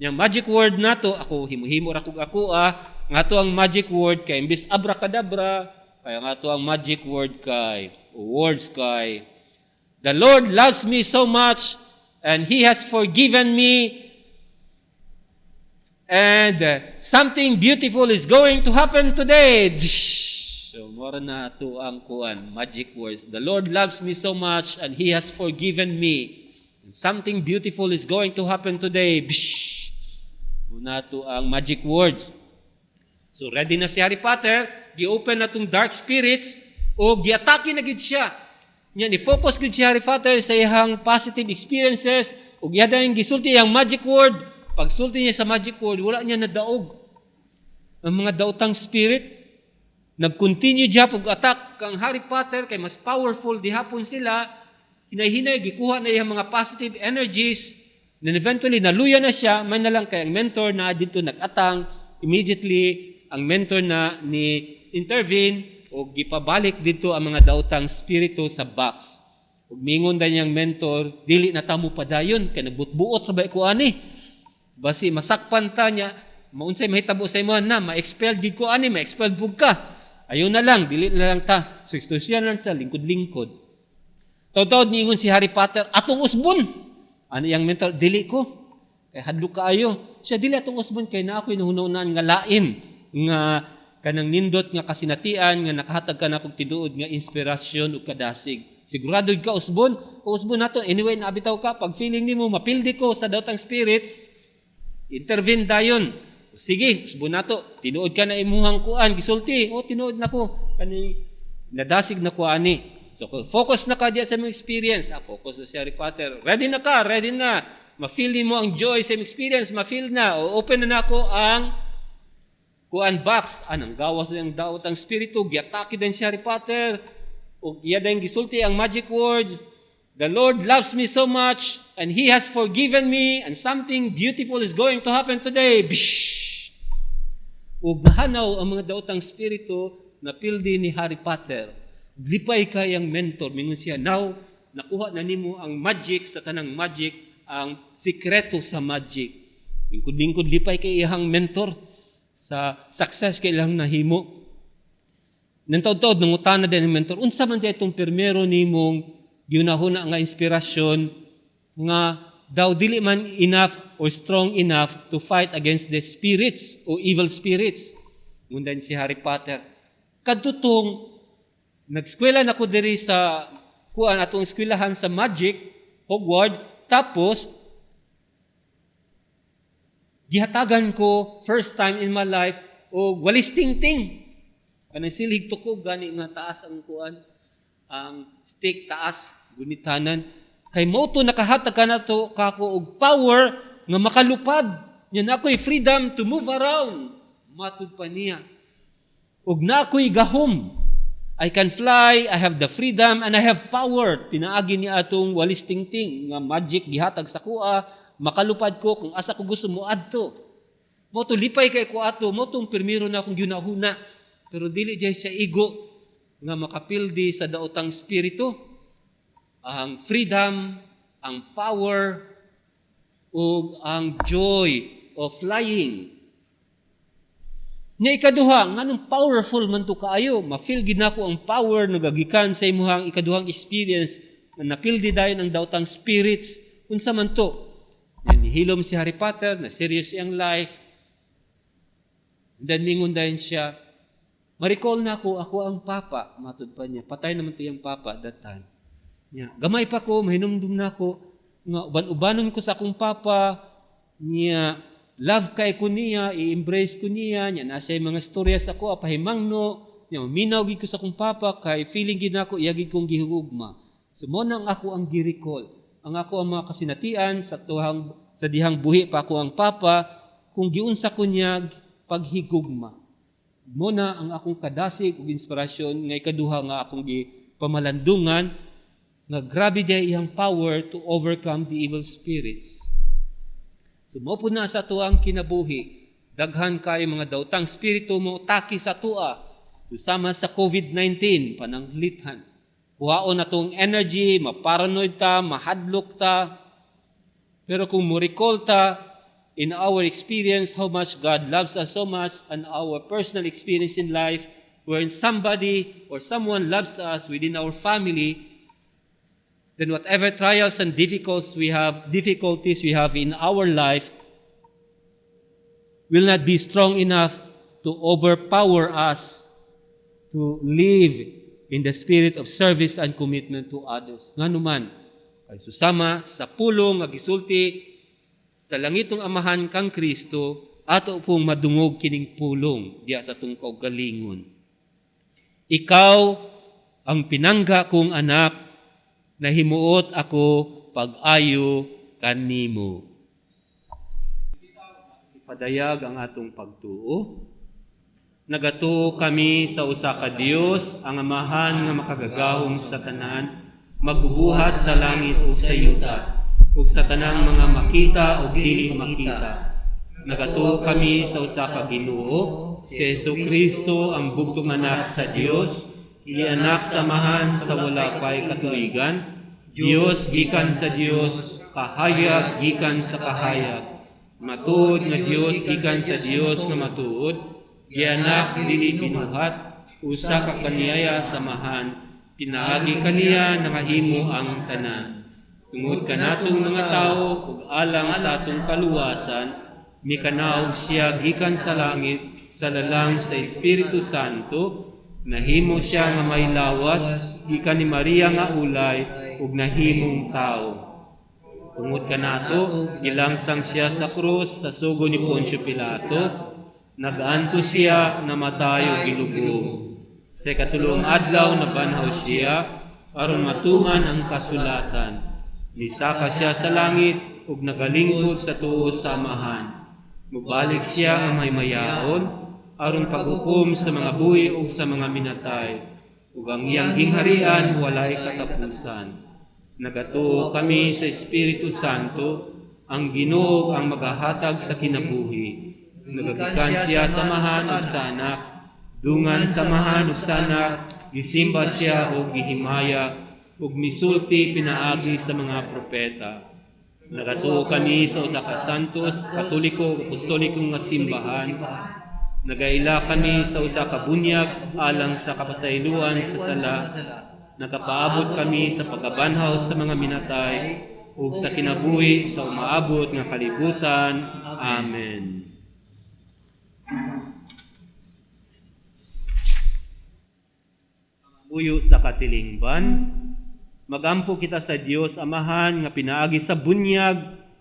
Yang magic word nato, ako himo-himo ra kog ako ah, nga to ang magic word kay imbis abracadabra, kaya nga to ang magic word kay words kay "The Lord loves me so much and He has forgiven me and something beautiful is going to happen today." So, mora na to ang kuan, magic words. "The Lord loves me so much and He has forgiven me. And something beautiful is going to happen today." Bsh! Muna to ang magic words. So, ready na si Harry Potter, gi-open na tong dark spirits, o giatake na gid siya. Nya ni-focus gid si Harry Potter sa iyang positive experiences, ug iya yung gisulti ang magic word. Pagsulti niya sa magic word, wala niya nadaog ang mga daotang spirit. Nag-continue siya pag attack kang Harry Potter kay mas powerful dihapon sila. Hinay-hinay gikuha na iyang mga positive energies. Then eventually naluya na siya, may na lang kay ang mentor na dito nag-atang. Immediately ang mentor na ni intervene o gipabalik dito ang mga daotang spirito sa box. Ug mingon din niyang mentor, "Dili na ta mo padayon kay nagbutbuot ra ba ko ani. Basi masakpan ta niya, maunsay mahitabo sa imo na, ma-expel gid ko ani, ma-expel pug ka. Ayaw na lang, dili na lang ta. So istorya na lang ta, lingkod-lingkod." Taud-taud niingon si Harry Potter, "Atong usbon." Ano iyang mentor, "Dili ko. Kay hadlok kaayo." Siya, "Dili, atong usbon kay naa ko'y nahunahunaan nga lain nga kanang nindot nga kasinatian nga nakahatag ka na kog tinuod nga inspirasyon ug kadasig. Sigurado ka usbon, usbon nato. Anyway, naabitaw ka pag feeling nimo mapildi ko sa daotang spirits, intervene dayon." "Sige, usbon nato." "Tinuod ka na imuhang kuan gisulti?" "Oh, tinuod na ko. Kani nadasig na ko ani." So focus na ka diya sa imong experience. Ah, focus na si Harry Potter. Ready na ka, ready na. Ma-feel mo ang joy sa imong experience, ma-feel na. O, open na nako ang kuan box. Anong gawas na ang daot ang spirito, giatake din si Harry Potter. O iya din gisulti ang magic words. "The Lord loves me so much and He has forgiven me and something beautiful is going to happen today." Bsh! Ug nahanaw ang mga daotang spirito na pildi ni Harry Potter. Lipay kay ang mentor. Mingon siya, "Now, nakuha na nimo ang magic sa tanang magic, ang sikreto sa magic." Lingkod-lingkod lipay kay iyang mentor sa success kay ilang nahimo. Nang taud-taud, nangutana din ang mentor, "Unsa man di itong pirmero nimong giunahuna nga inspirasyon nga daw dili man enough or strong enough to fight against the spirits o evil spirits?" Ngundan si Harry Potter, "Kadto tong nag-eskwela na ko diri sa kuan, atong eskwelahan sa magic, Hogwarts, tapos gihatagan ko first time in my life og walis tingting. Kanang silhig tukog gani nga taas ang kuan, ang stick, taas gunitanan. Kay mo to nakahatag ka na to kako og power nga makalupad. Nya na ako'y freedom to move around." Matud pa niya. "Ug na ako'y gahom. I can fly, I have the freedom, and I have power. Pinaagi ni atong walis tingting nga magic gihatag sa kuha, makalupad ko kung asa ko gusto mo adto. Mo to lipay kay ko ato, mo tong pirmiro na akong giunahuna. Pero dili jay sa igo nga makapildi sa daotang spirito. Ang freedom, ang power, ug ang joy of flying." Nya ikaduha, nganong powerful man to kaayo, ma-feel gid nako ang power nagagikan sa imuhang ikaduhang experience na napildi dayon ang daotang spirits, unsa man to? Nya nihilom si Harry Potter, na serious iyang life. And then mingon dayon siya, "Ma-recall na ako, ako ang papa," matud pa niya. Patay naman to iyang papa that time. Nya, gamay pa ko, mahinumdum na ako, nga uban-ubanon ko sa akong papa, niya, love kay ko niya, i-embrace ko niya, niya, nasa mga storya sa ako, apahimangno, niya, minaw gid ko sa akong papa, kay feeling gid nako, iya gid kong gihugma. So mo nang ako ang gi-recall. Ang ako ang mga kasinatian sa dihang buhi pa ako ang papa, kung giunsa ko niya paghigugma. Mo na ang akong kadasig ug inspirasyon nga ikaduha nga akong gipamalandungan nga grabe diay iyang power to overcome the evil spirits. So mo po na sa tuang kinabuhi, daghan kayo mga daotang spirito mo taki sa tua. Sama sa COVID-19, pananglitan. Kuhaon na tong energy, maparanoid ta, mahadlok ta. Pero kung mo recall ta, in our experience how much God loves us so much and our personal experience in life wherein somebody or someone loves us within our family, then whatever trials and difficulties we have in our life will not be strong enough to overpower us to live in the spirit of service and commitment to others. Ngano man, kay susama sa pulong nga gisulti sa langitong Amahan kang Kristo, ato pong madungog kining pulong diya sa atong kaugalingon. "Ikaw ang pinangga kong anak, nahimuot ako pag-ayo kanimo." Ipadayag ang atong pagtuo. Nagatuo kami sa usa ka Dios, ang Amahan nga makagagahom sa tanan, magbubuhat sa langit ug sa yuta, ug sa tanang mga makita ug dili makita. Nagatuo kami sa usa ka Ginoo, si Jesu Kristo, ang bugtong anak sa Dios, gianak sa Amahan sa wala pay katuigan, Dios gikan sa Dios, kahayag gikan sa kahayag, matuod nga Dios gikan sa Dios nga matuod, gianak dili binuhat, usa ka kaniyaya sa Amahan, pinaagi kaniya nakahimo ang tanan. Tungod kanatong mga tawo ug alang sa atong kaluwasan, mikanaog siya gikan sa langit sa lalang sa Espiritu Santo, nahimo siya nga may lawas gikan ni Maria nga ulay ug nahimong tawo. Tungod kanato, gilangsang siya sa krus sa sugo ni Poncio Pilato, nagaantos siya, namatay ug gilubong. Sa ikatulong adlaw nabanhaw siya aron matuman ang kasulatan. Nisaka siya sa langit ug nagalingkod sa tuo sa Amahan. Mubalik siya nga maymayaon aron paghukom sa mga buhi ug sa mga minatay. Ug ang iyang gingharian walay katapusan. Nagatuo kami sa Espiritu Santo, ang Ginoo ang magahatag sa kinabuhi. Nagagikan siya sa Amahan ug sa Anak, dungan sa Amahan ug sa Anak, gisimba siya ug gihimaya ug misulti pinaagi sa mga propeta. Nagatuo kami sa usa ka santo, katoliko, apostoliko nga simbahan. Nagaila kami sa usa ka bunyag alang sa kapasayloan sa sala. Nagapaabot kami sa pagkabanhaw sa mga minatay ug sa kinabuhi sa umaabot nga kalibutan. Amen. Puyo sa katilingban, magampo kita sa Dios Amahan nga pinaagi sa bunyag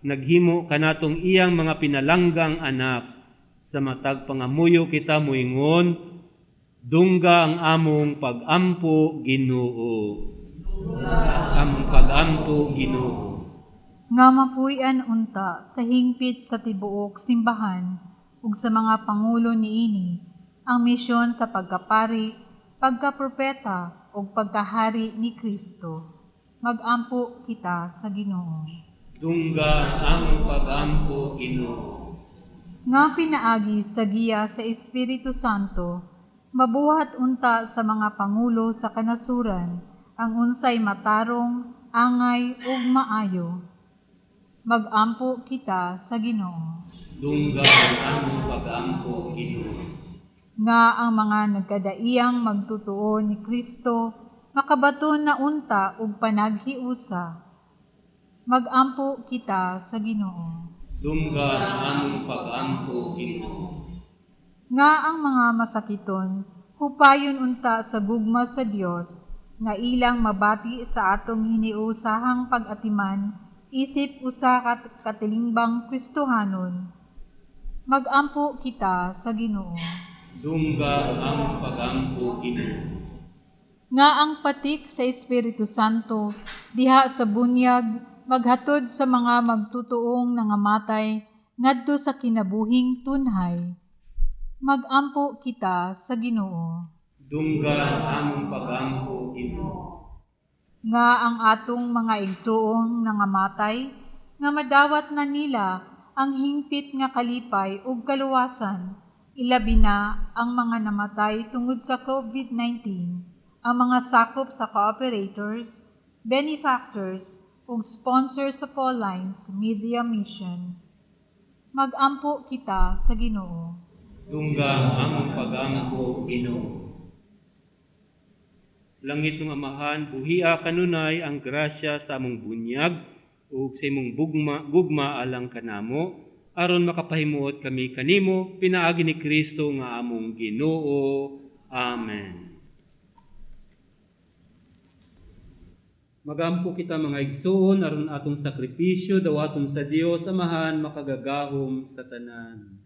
naghimo kanatong iyang mga pinalanggang anak. Sa matag pangamuyo kita moingon, dungga ang among pag-ampo, Ginoo. Among pag-ampo, Ginoo. Nga mapuy-an unta sa hingpit sa tibuok simbahan ug sa mga pangulo niini ang misyon sa pagkapari, pagkapropeta ug pagkahari ni Kristo. Magampo kita sa Ginoo. Dungga ang among pag-ampo, Ginoo. Nga pinaagi sa giya sa Espiritu Santo, mabuhat unta sa mga pangulo sa kanasuran ang unsay matarong, angay ug maayo. Magampo kita sa Ginoo. Dungga ang among pag-ampo, Ginoo. Nga ang mga nagkadaiyang magtutuo ni Kristo makabaton na unta og panaghiusa. Magampo kita sa Ginoo. Dungga ang among pag-ampo, Ginoo. Nga ang mga masakiton hupayon unta sa gugma sa Dios nga ilang mabati sa atong hiniusahang pag-atiman isip usa ka katilingbang Kristohanon. Magampo kita sa Ginoo. Dungga ang among pag-ampo, Ginoo. Nga ang patik sa Espiritu Santo diha sa bunyag maghatod sa mga magtutuong nangamatay ngadto sa kinabuhing tunhay. Magampo kita sa Ginoo. Dungga ang among pag-ampo, Ginoo. Nga ang atong mga igsuong nangamatay nga madawat na nila ang hingpit nga kalipay ug kaluwasan, ilabi na ang mga namatay tungod sa COVID-19, ang mga sakop sa cooperators, benefactors, ug sponsors sa Paulines Media Mission. Magampo kita sa Ginoo. Dungga ang among pag-ampo, Ginoo. Langit ng Amahan, buhia kanunay ang grasya sa among bunyag ug sa imong gugma alang kanamo aron makapahimuot kami kanimo pinaagi ni Kristo nga among Ginoo. Amen. Magampo kita mga igsuon aron atong sakripisyo dawaton sa Dios Amahan makagagahom sa tanan.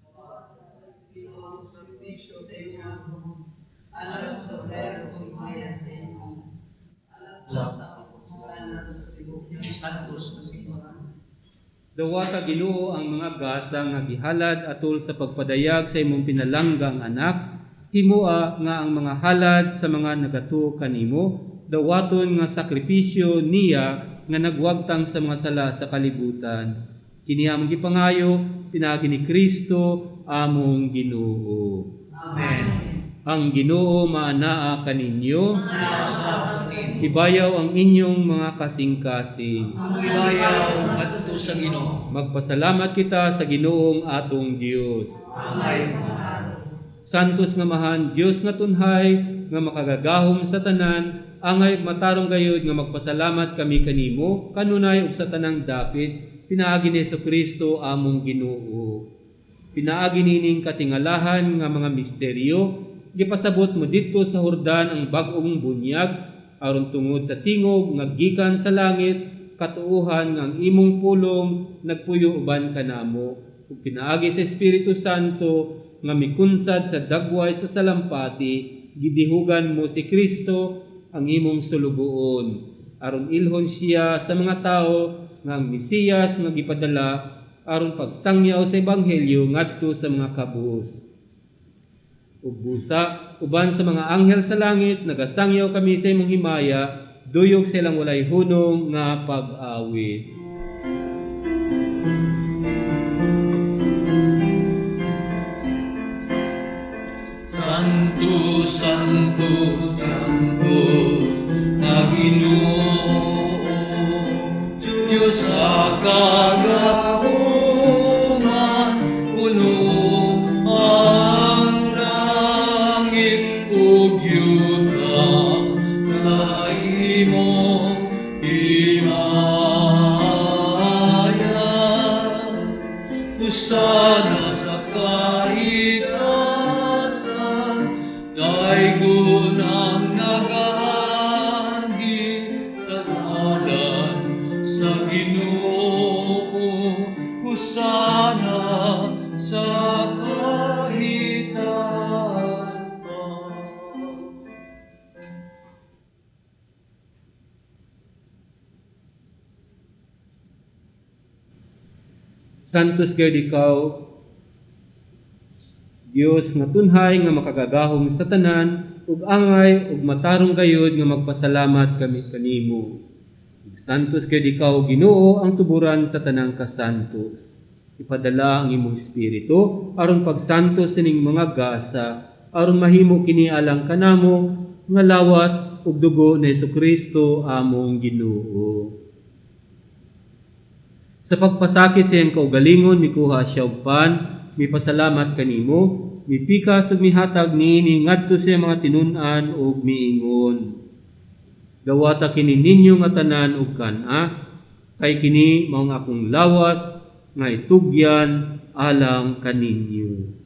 Dawata Ginoo ang mga gasa nga gihalad atol sa pagpadayag sa imong pinalanggang anak, himoa nga ang mga halad sa mga nagatuo kanimo, dawaton nga sakripisyo niya nga nagwagtang sa mga sala sa kalibutan. Kini among gipangayo pinaagi ni Kristo among Ginoo. Amen. Ang Ginoo maanaa kaninyo. Ibayaw ang inyong mga kasing-kasing. Ang ibayaw ngadto sa Ginoo. Magpasalamat kita sa Ginoong atong Dios. Amen. Santos nga mahan, Dios nga tunhay, nga makagagahom sa tanan, angay ug matarong gayud nga magpasalamat kami kanimo, kanunay ug sa tanang dapit, pinaagi ni Hesukristo among Ginoo. Pinaagi nining katingalahan nga mga misteryo, gipasabot mo didto sa Hordan ang bag-ong bunyag, aron tungod sa tingog nga gikan sa langit, katuohan nga ang imong pulong nagpuyo uban kanamo. Ug pinaagi sa Espiritu Santo nga mikunsad sa dagway sa salampati, gidihugan mo si Kristo ang imong sulugoon, aron ilhon siya sa mga tawo nga ang Mesiyas nga gipadala aron pagsangyaw sa ebanghelyo ngadto sa mga kabus. Ug busa uban sa mga anghel sa langit nagasangyaw kami sa imong himaya, duyog sa ilang walay hunong nga pag-awit. Santo, Santo, Santo, nga Ginoo, Diyos sa kagahuman, puno ang langit ug yuta sa imong himaya. Hosana sa kahitasan, daygon ang nagaanhi sa ngalan sa Ginoo. Hosana sa kahitasan. Santos gayud ikaw, Dios nga tunhay nga makagagahom sa tanan, ug angay ug matarong gayud nga magpasalamat kami kanimo. Ug santos gayud ikaw, Ginoo, ang tuburan sa tanang kasantos. Ipadala ang imong espiritu aron pagsantos sining mga gasa, aron mahimo kini alang kanamo nga lawas ug dugo ni Hesukristo among Ginoo. Sa pagpasakit sa iyang kaugalingon, mikuha siya og pan, mipasalamat kanimo, mipikas ug mihatag niini ngadto sa iyang mga tinun-an ug miingon: Dawata kini ninyo nga tanan ug kan-a, kay kini mao ang akong lawas nga itugyan alang kaninyo.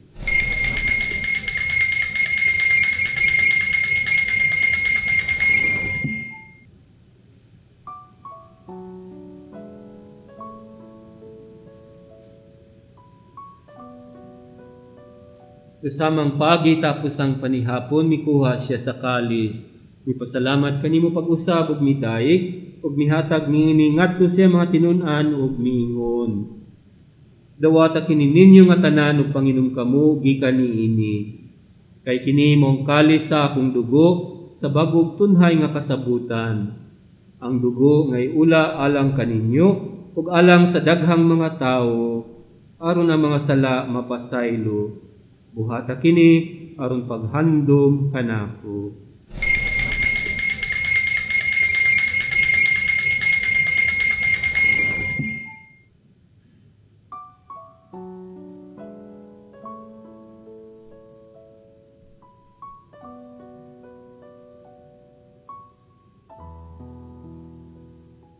Sa samang paagi tapos ang panihapon, mikuha siya sa kalis. Mipasalamat kanimo pag-usab ug midayeg ug mihatag niini ngadto sa mga tinun-an ug miingon: Dawata kini ninyo nga tanan ug panginom kamo gikan niini. Kay kini mao ang kalis sa akong dugo sa bag-ong tunhay nga kasabutan. Ang dugo nga iula alang kaninyo ug alang sa daghang mga tawo aron ang mga sala mapasaylo. Buhata kini aron paghandom kanako.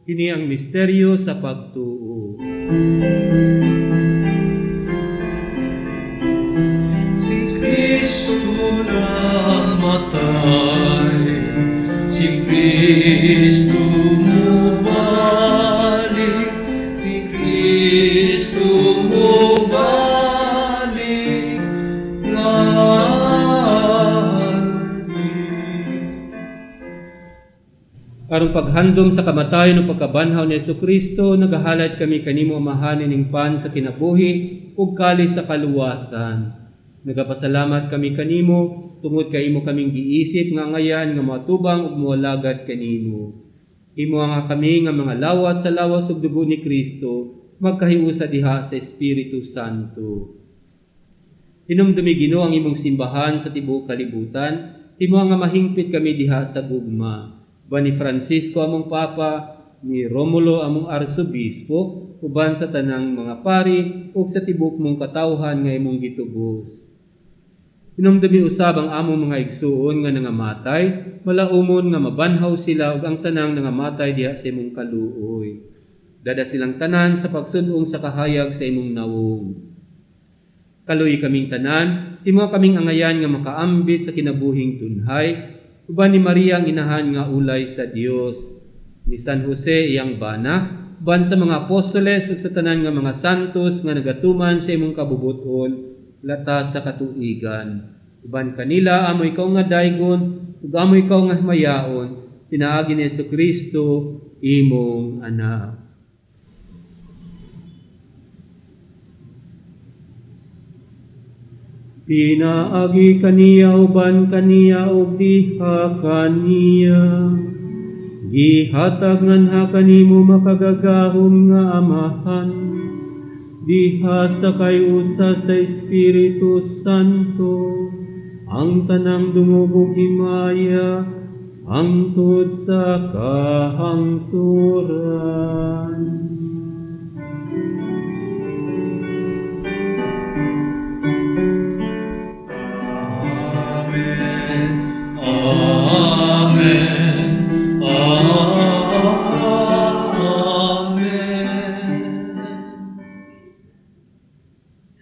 Kini ang misteryo sa pagtuo. Si Kristo namatay, si Kristo mubalik, si Kristo mubalik, nganhi. Aron paghandom sa kamatayon ug pagkabanhaw ni Hesukristo, nagahalad kami kanimo Amahan ining pan sa kinabuhi ug kalis sa kaluwasan. Nagapasalamat kami kanimo tungod kay imo kaming giisip nga angayan nga moatubang ug moalagad kanimo. Himoa nga kami nga mga lawat sa lawas ug dugo ni Kristo magkahiusa diha sa Espiritu Santo. Hinumdumi Ginoo ang imong simbahan sa tibuok kalibutan, himoa nga mahingpit kami diha sa gugma. Uban ni Francisco among Papa, ni Romulo among Arsobispo, uban sa tanang mga pari ug sa tibuok mong katawhan nga imong gitubos. Hinumdumi usab ang among mga igsuon nga nangamatay, malaumon nga mabanhaw sila ug ang tanang nangamatay diha sa imong kaluoy. Dada silang tanan sa pagsud-ong sa kahayag sa imong nawong. Kaluoyi kaming tanan, himoa kaming angayan nga makaambit sa kinabuhing tunhay, uban ni Maria ang inahan nga ulay sa Dios, ni San Jose iyang bana, uban sa mga apostoles ug sa tanan nga mga santos nga nagatuman sa imong kabubuton, latas sa katuigan. Uban kanila amo ikaw nga daygon ug amo ikaw nga mayaon, pinaagi ni Hesukristo imong anak. Pinaagi kaniya uban kaniya ug diha kaniya, gihatag nganha kanimo makagagahom nga Amahan, diha sa kayusa sa Espiritu Santo, ang tanang dungog ug himaya hangtod sa kahangturan. Amen. Amen. Amen.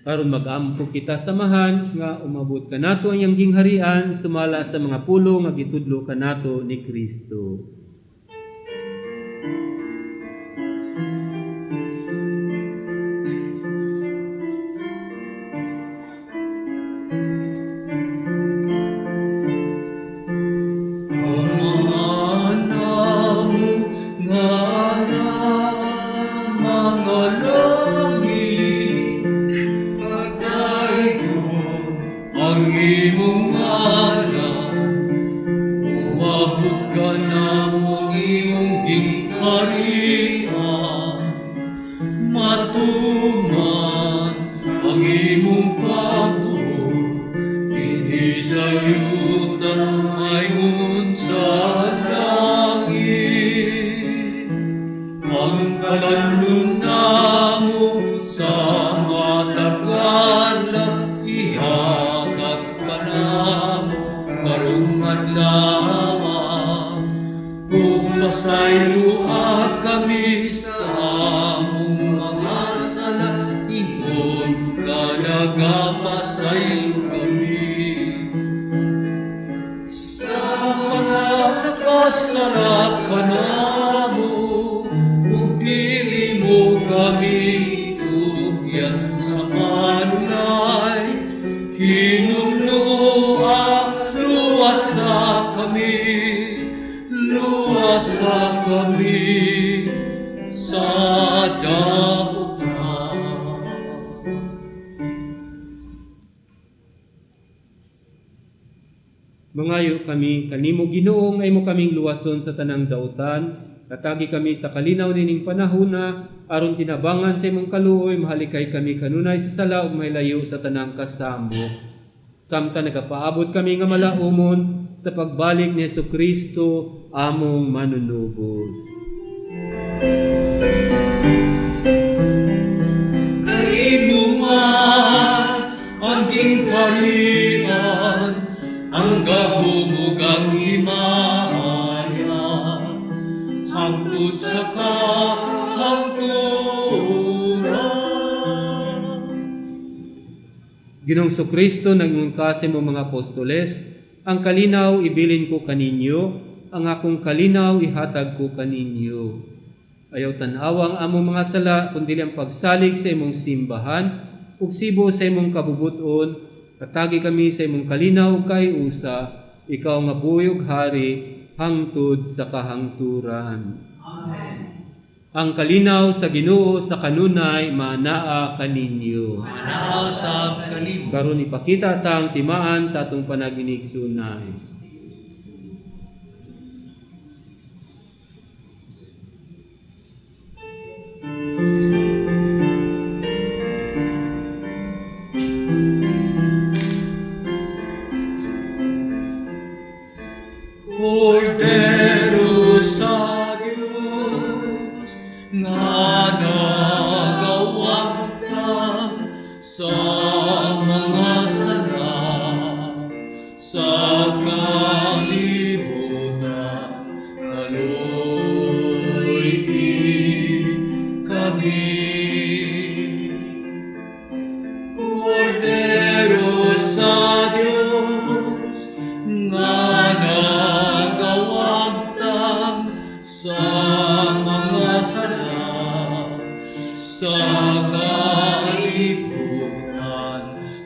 Aron mag-ampo kita samahan nga umabot kanato ang iyang gingharian sumala sa mga pulong nga gitudlo kanato ni Kristo. Ama namo nga nasa mga langit, pagdaygon ang imong ngalan, umabot kanamo ang imong gingharian, matuman ang imong pagtuo, dinhi sa yuta maingon sa langit. Ang kalan-on namo sa matag adlaw ihatag Pasayloa kami sa among mga sala, ingon nga nagapasaylo kami sa mga nakasala kanamo, ug dili mo kami tugyan sa panulay. Hinumdoa, luwasa kami, luwasa kami sa dautan. Mangayo kami kanimo, Ginoo, nga imo kaming luwason sa tanang dautan. Katagi kami sa kalinaw nining panahona aron tinabangan sa imong kaluoy mahalikay kami kanunay sa sala ug mahilayo sa tanang kasambo. Samtang nagapaabot kami nga malaumon sa pagbalik ni Hesukristo among manunubos. Kay imo man ang gingharian, ang gahom ug ang himaya, hangtod sa kahangturan. Ginoong Kristo, nag-ingon ka sa imong mga apostoles, ang kalinaw ibilin ko kaninyo, ang akong kalinaw ihatag ko kaninyo. Ayaw tan-awa ang among mga sala, kundi ang pagsalig sa imong simbahan, ug sibo sa imong kabubuton, katagi kami sa imong kalinaw ug kahiusa, ikaw nga buhi ug hari, hangtod sa kahangturan. Amen. Ang kalinaw sa Ginoo sa kanunay manaa kaninyo. Manaa sa kanimo. Karon ipakita ta ang timaan sa atong panaginigsunay. Kordero sa Diyos nga nagawagtang sa mga sala sa kalibutan, kaloy kami. Kordero sa Diyos nga nagawagtang sa mga sala sa kalibutan,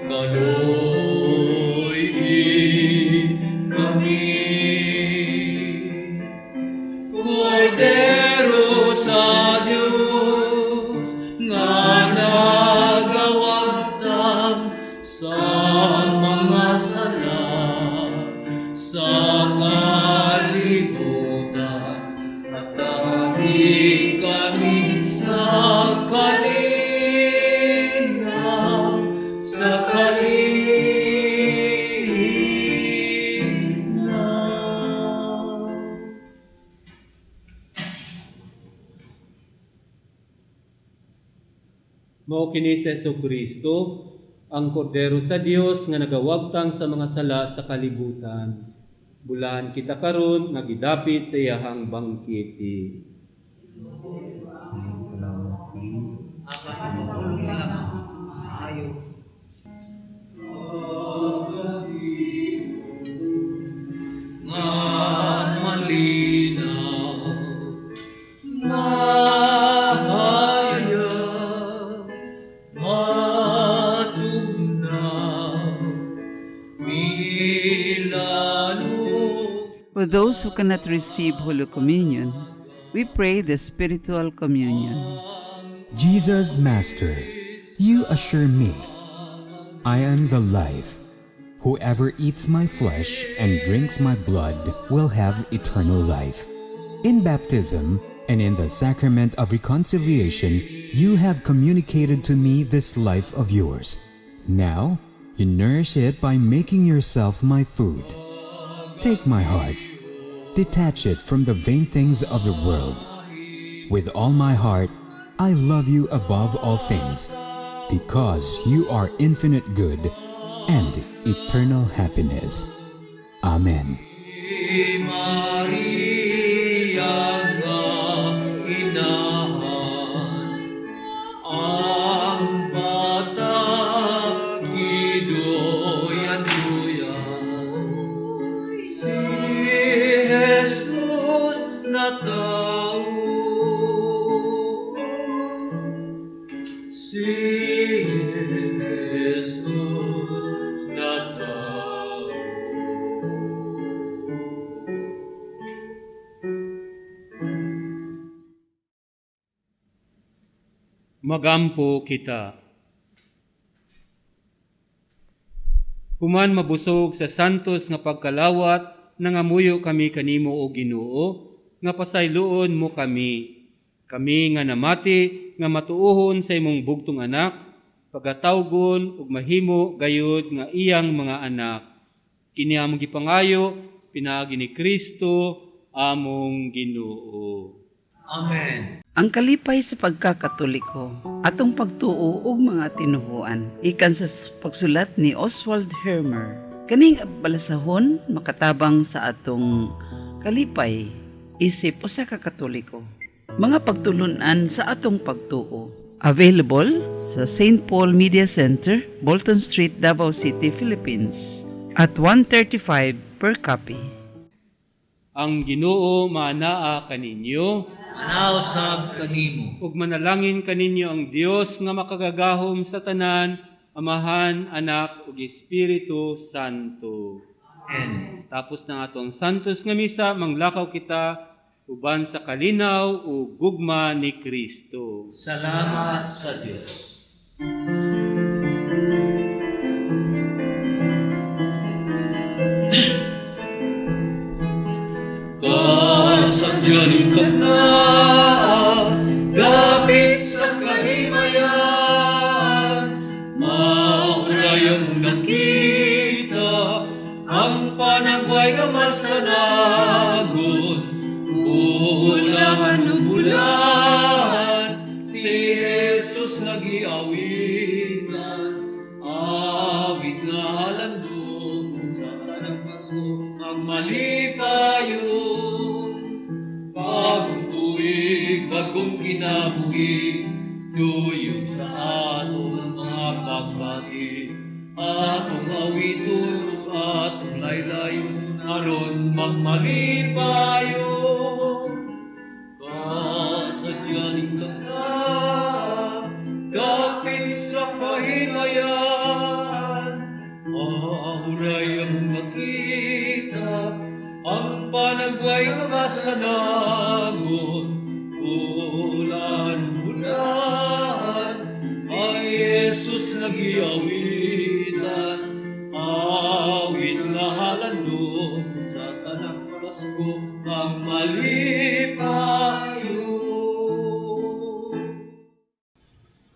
kaloy kami. Kordero sa Diyos nga nagawagtang sa mga sala sa kalibutan, hatagi kami sa kalinaw, sa kalinaw. Mao kini si Hesukristo, ang Kordero sa Dios nga nagawagtang sa mga sala sa kalibutan. Bulahan kita karon nga gidapit sa iyahang bangkete. Nga malinaw, mahayag, matugnaw, milalok. For those who cannot receive Holy Communion, we pray the Spiritual Communion. Jesus, Master, you assure me, I am the life. Whoever eats my flesh and drinks my blood will have eternal life. In baptism and in the sacrament of reconciliation, you have communicated to me this life of yours. Now, you nourish it by making yourself my food. Take my heart, detach it from the vain things of the world. With all my heart, I love you above all things, because you are infinite good and eternal happiness. Amen. Maria. Magampo kita. Human mabusog sa santos nga pagkalawat, nangamuyo kami kanimo o Ginoo, nga pasayloon mo kami. Kami nga namati nga matuohon sa imong bugtong anak, pagatawgon ug mahimo gayud nga iyang mga anak. Kini among gipangayo pinaagi ni Kristo among Ginoo. Amen. Ang kalipay sa pagkakatoliko, atong pagtuo ug mga tinuhuan, ikan sa pagsulat ni Oswald Hermer. Kaning balasahon makatabang sa atong kalipay isip usa ka Katoliko. Mga pagtulunan sa atong pagtuo. Available sa St. Paul Media Center, Bolton Street, Davao City, Philippines at 135 per copy. Ang Ginoo maanaa kaninyo. Anaw sab kanimo. Ug manalangin kaninyo ang Dios nga makagagahom sa tanan, Amahan, Anak ug Espiritu Santo. Amen. Tapos na atong santos nga misa, manglakaw kita uban sa kalinaw ug gugma ni Kristo. Salamat sa Dios. Kasakyanin ka na, dapit sa kahimayan, mauray ang nakita, ang panagway nga masanagon, ulahan o bulan, si Jesus nagiawitan, awit nga halandong sa tanang Pasko, magmalipayon. Bagong tuig, bagong kinabuhi, duyon sa atong mga pagbati. Atong awiton ug atong laylayon, aron magmalipayon. Kasadyaning ka na, dapit sa kahimayan, ahuray ang nakita, ang panagway nga masanagon, ulan bulan, ay Jesus nagiawitan, awit nga halandong sa tanang Pasko, ang malipayon.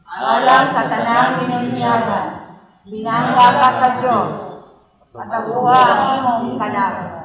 Alang sa tanang binunyagan, binangga ka sa Diyos, at abuha ang imong kalag.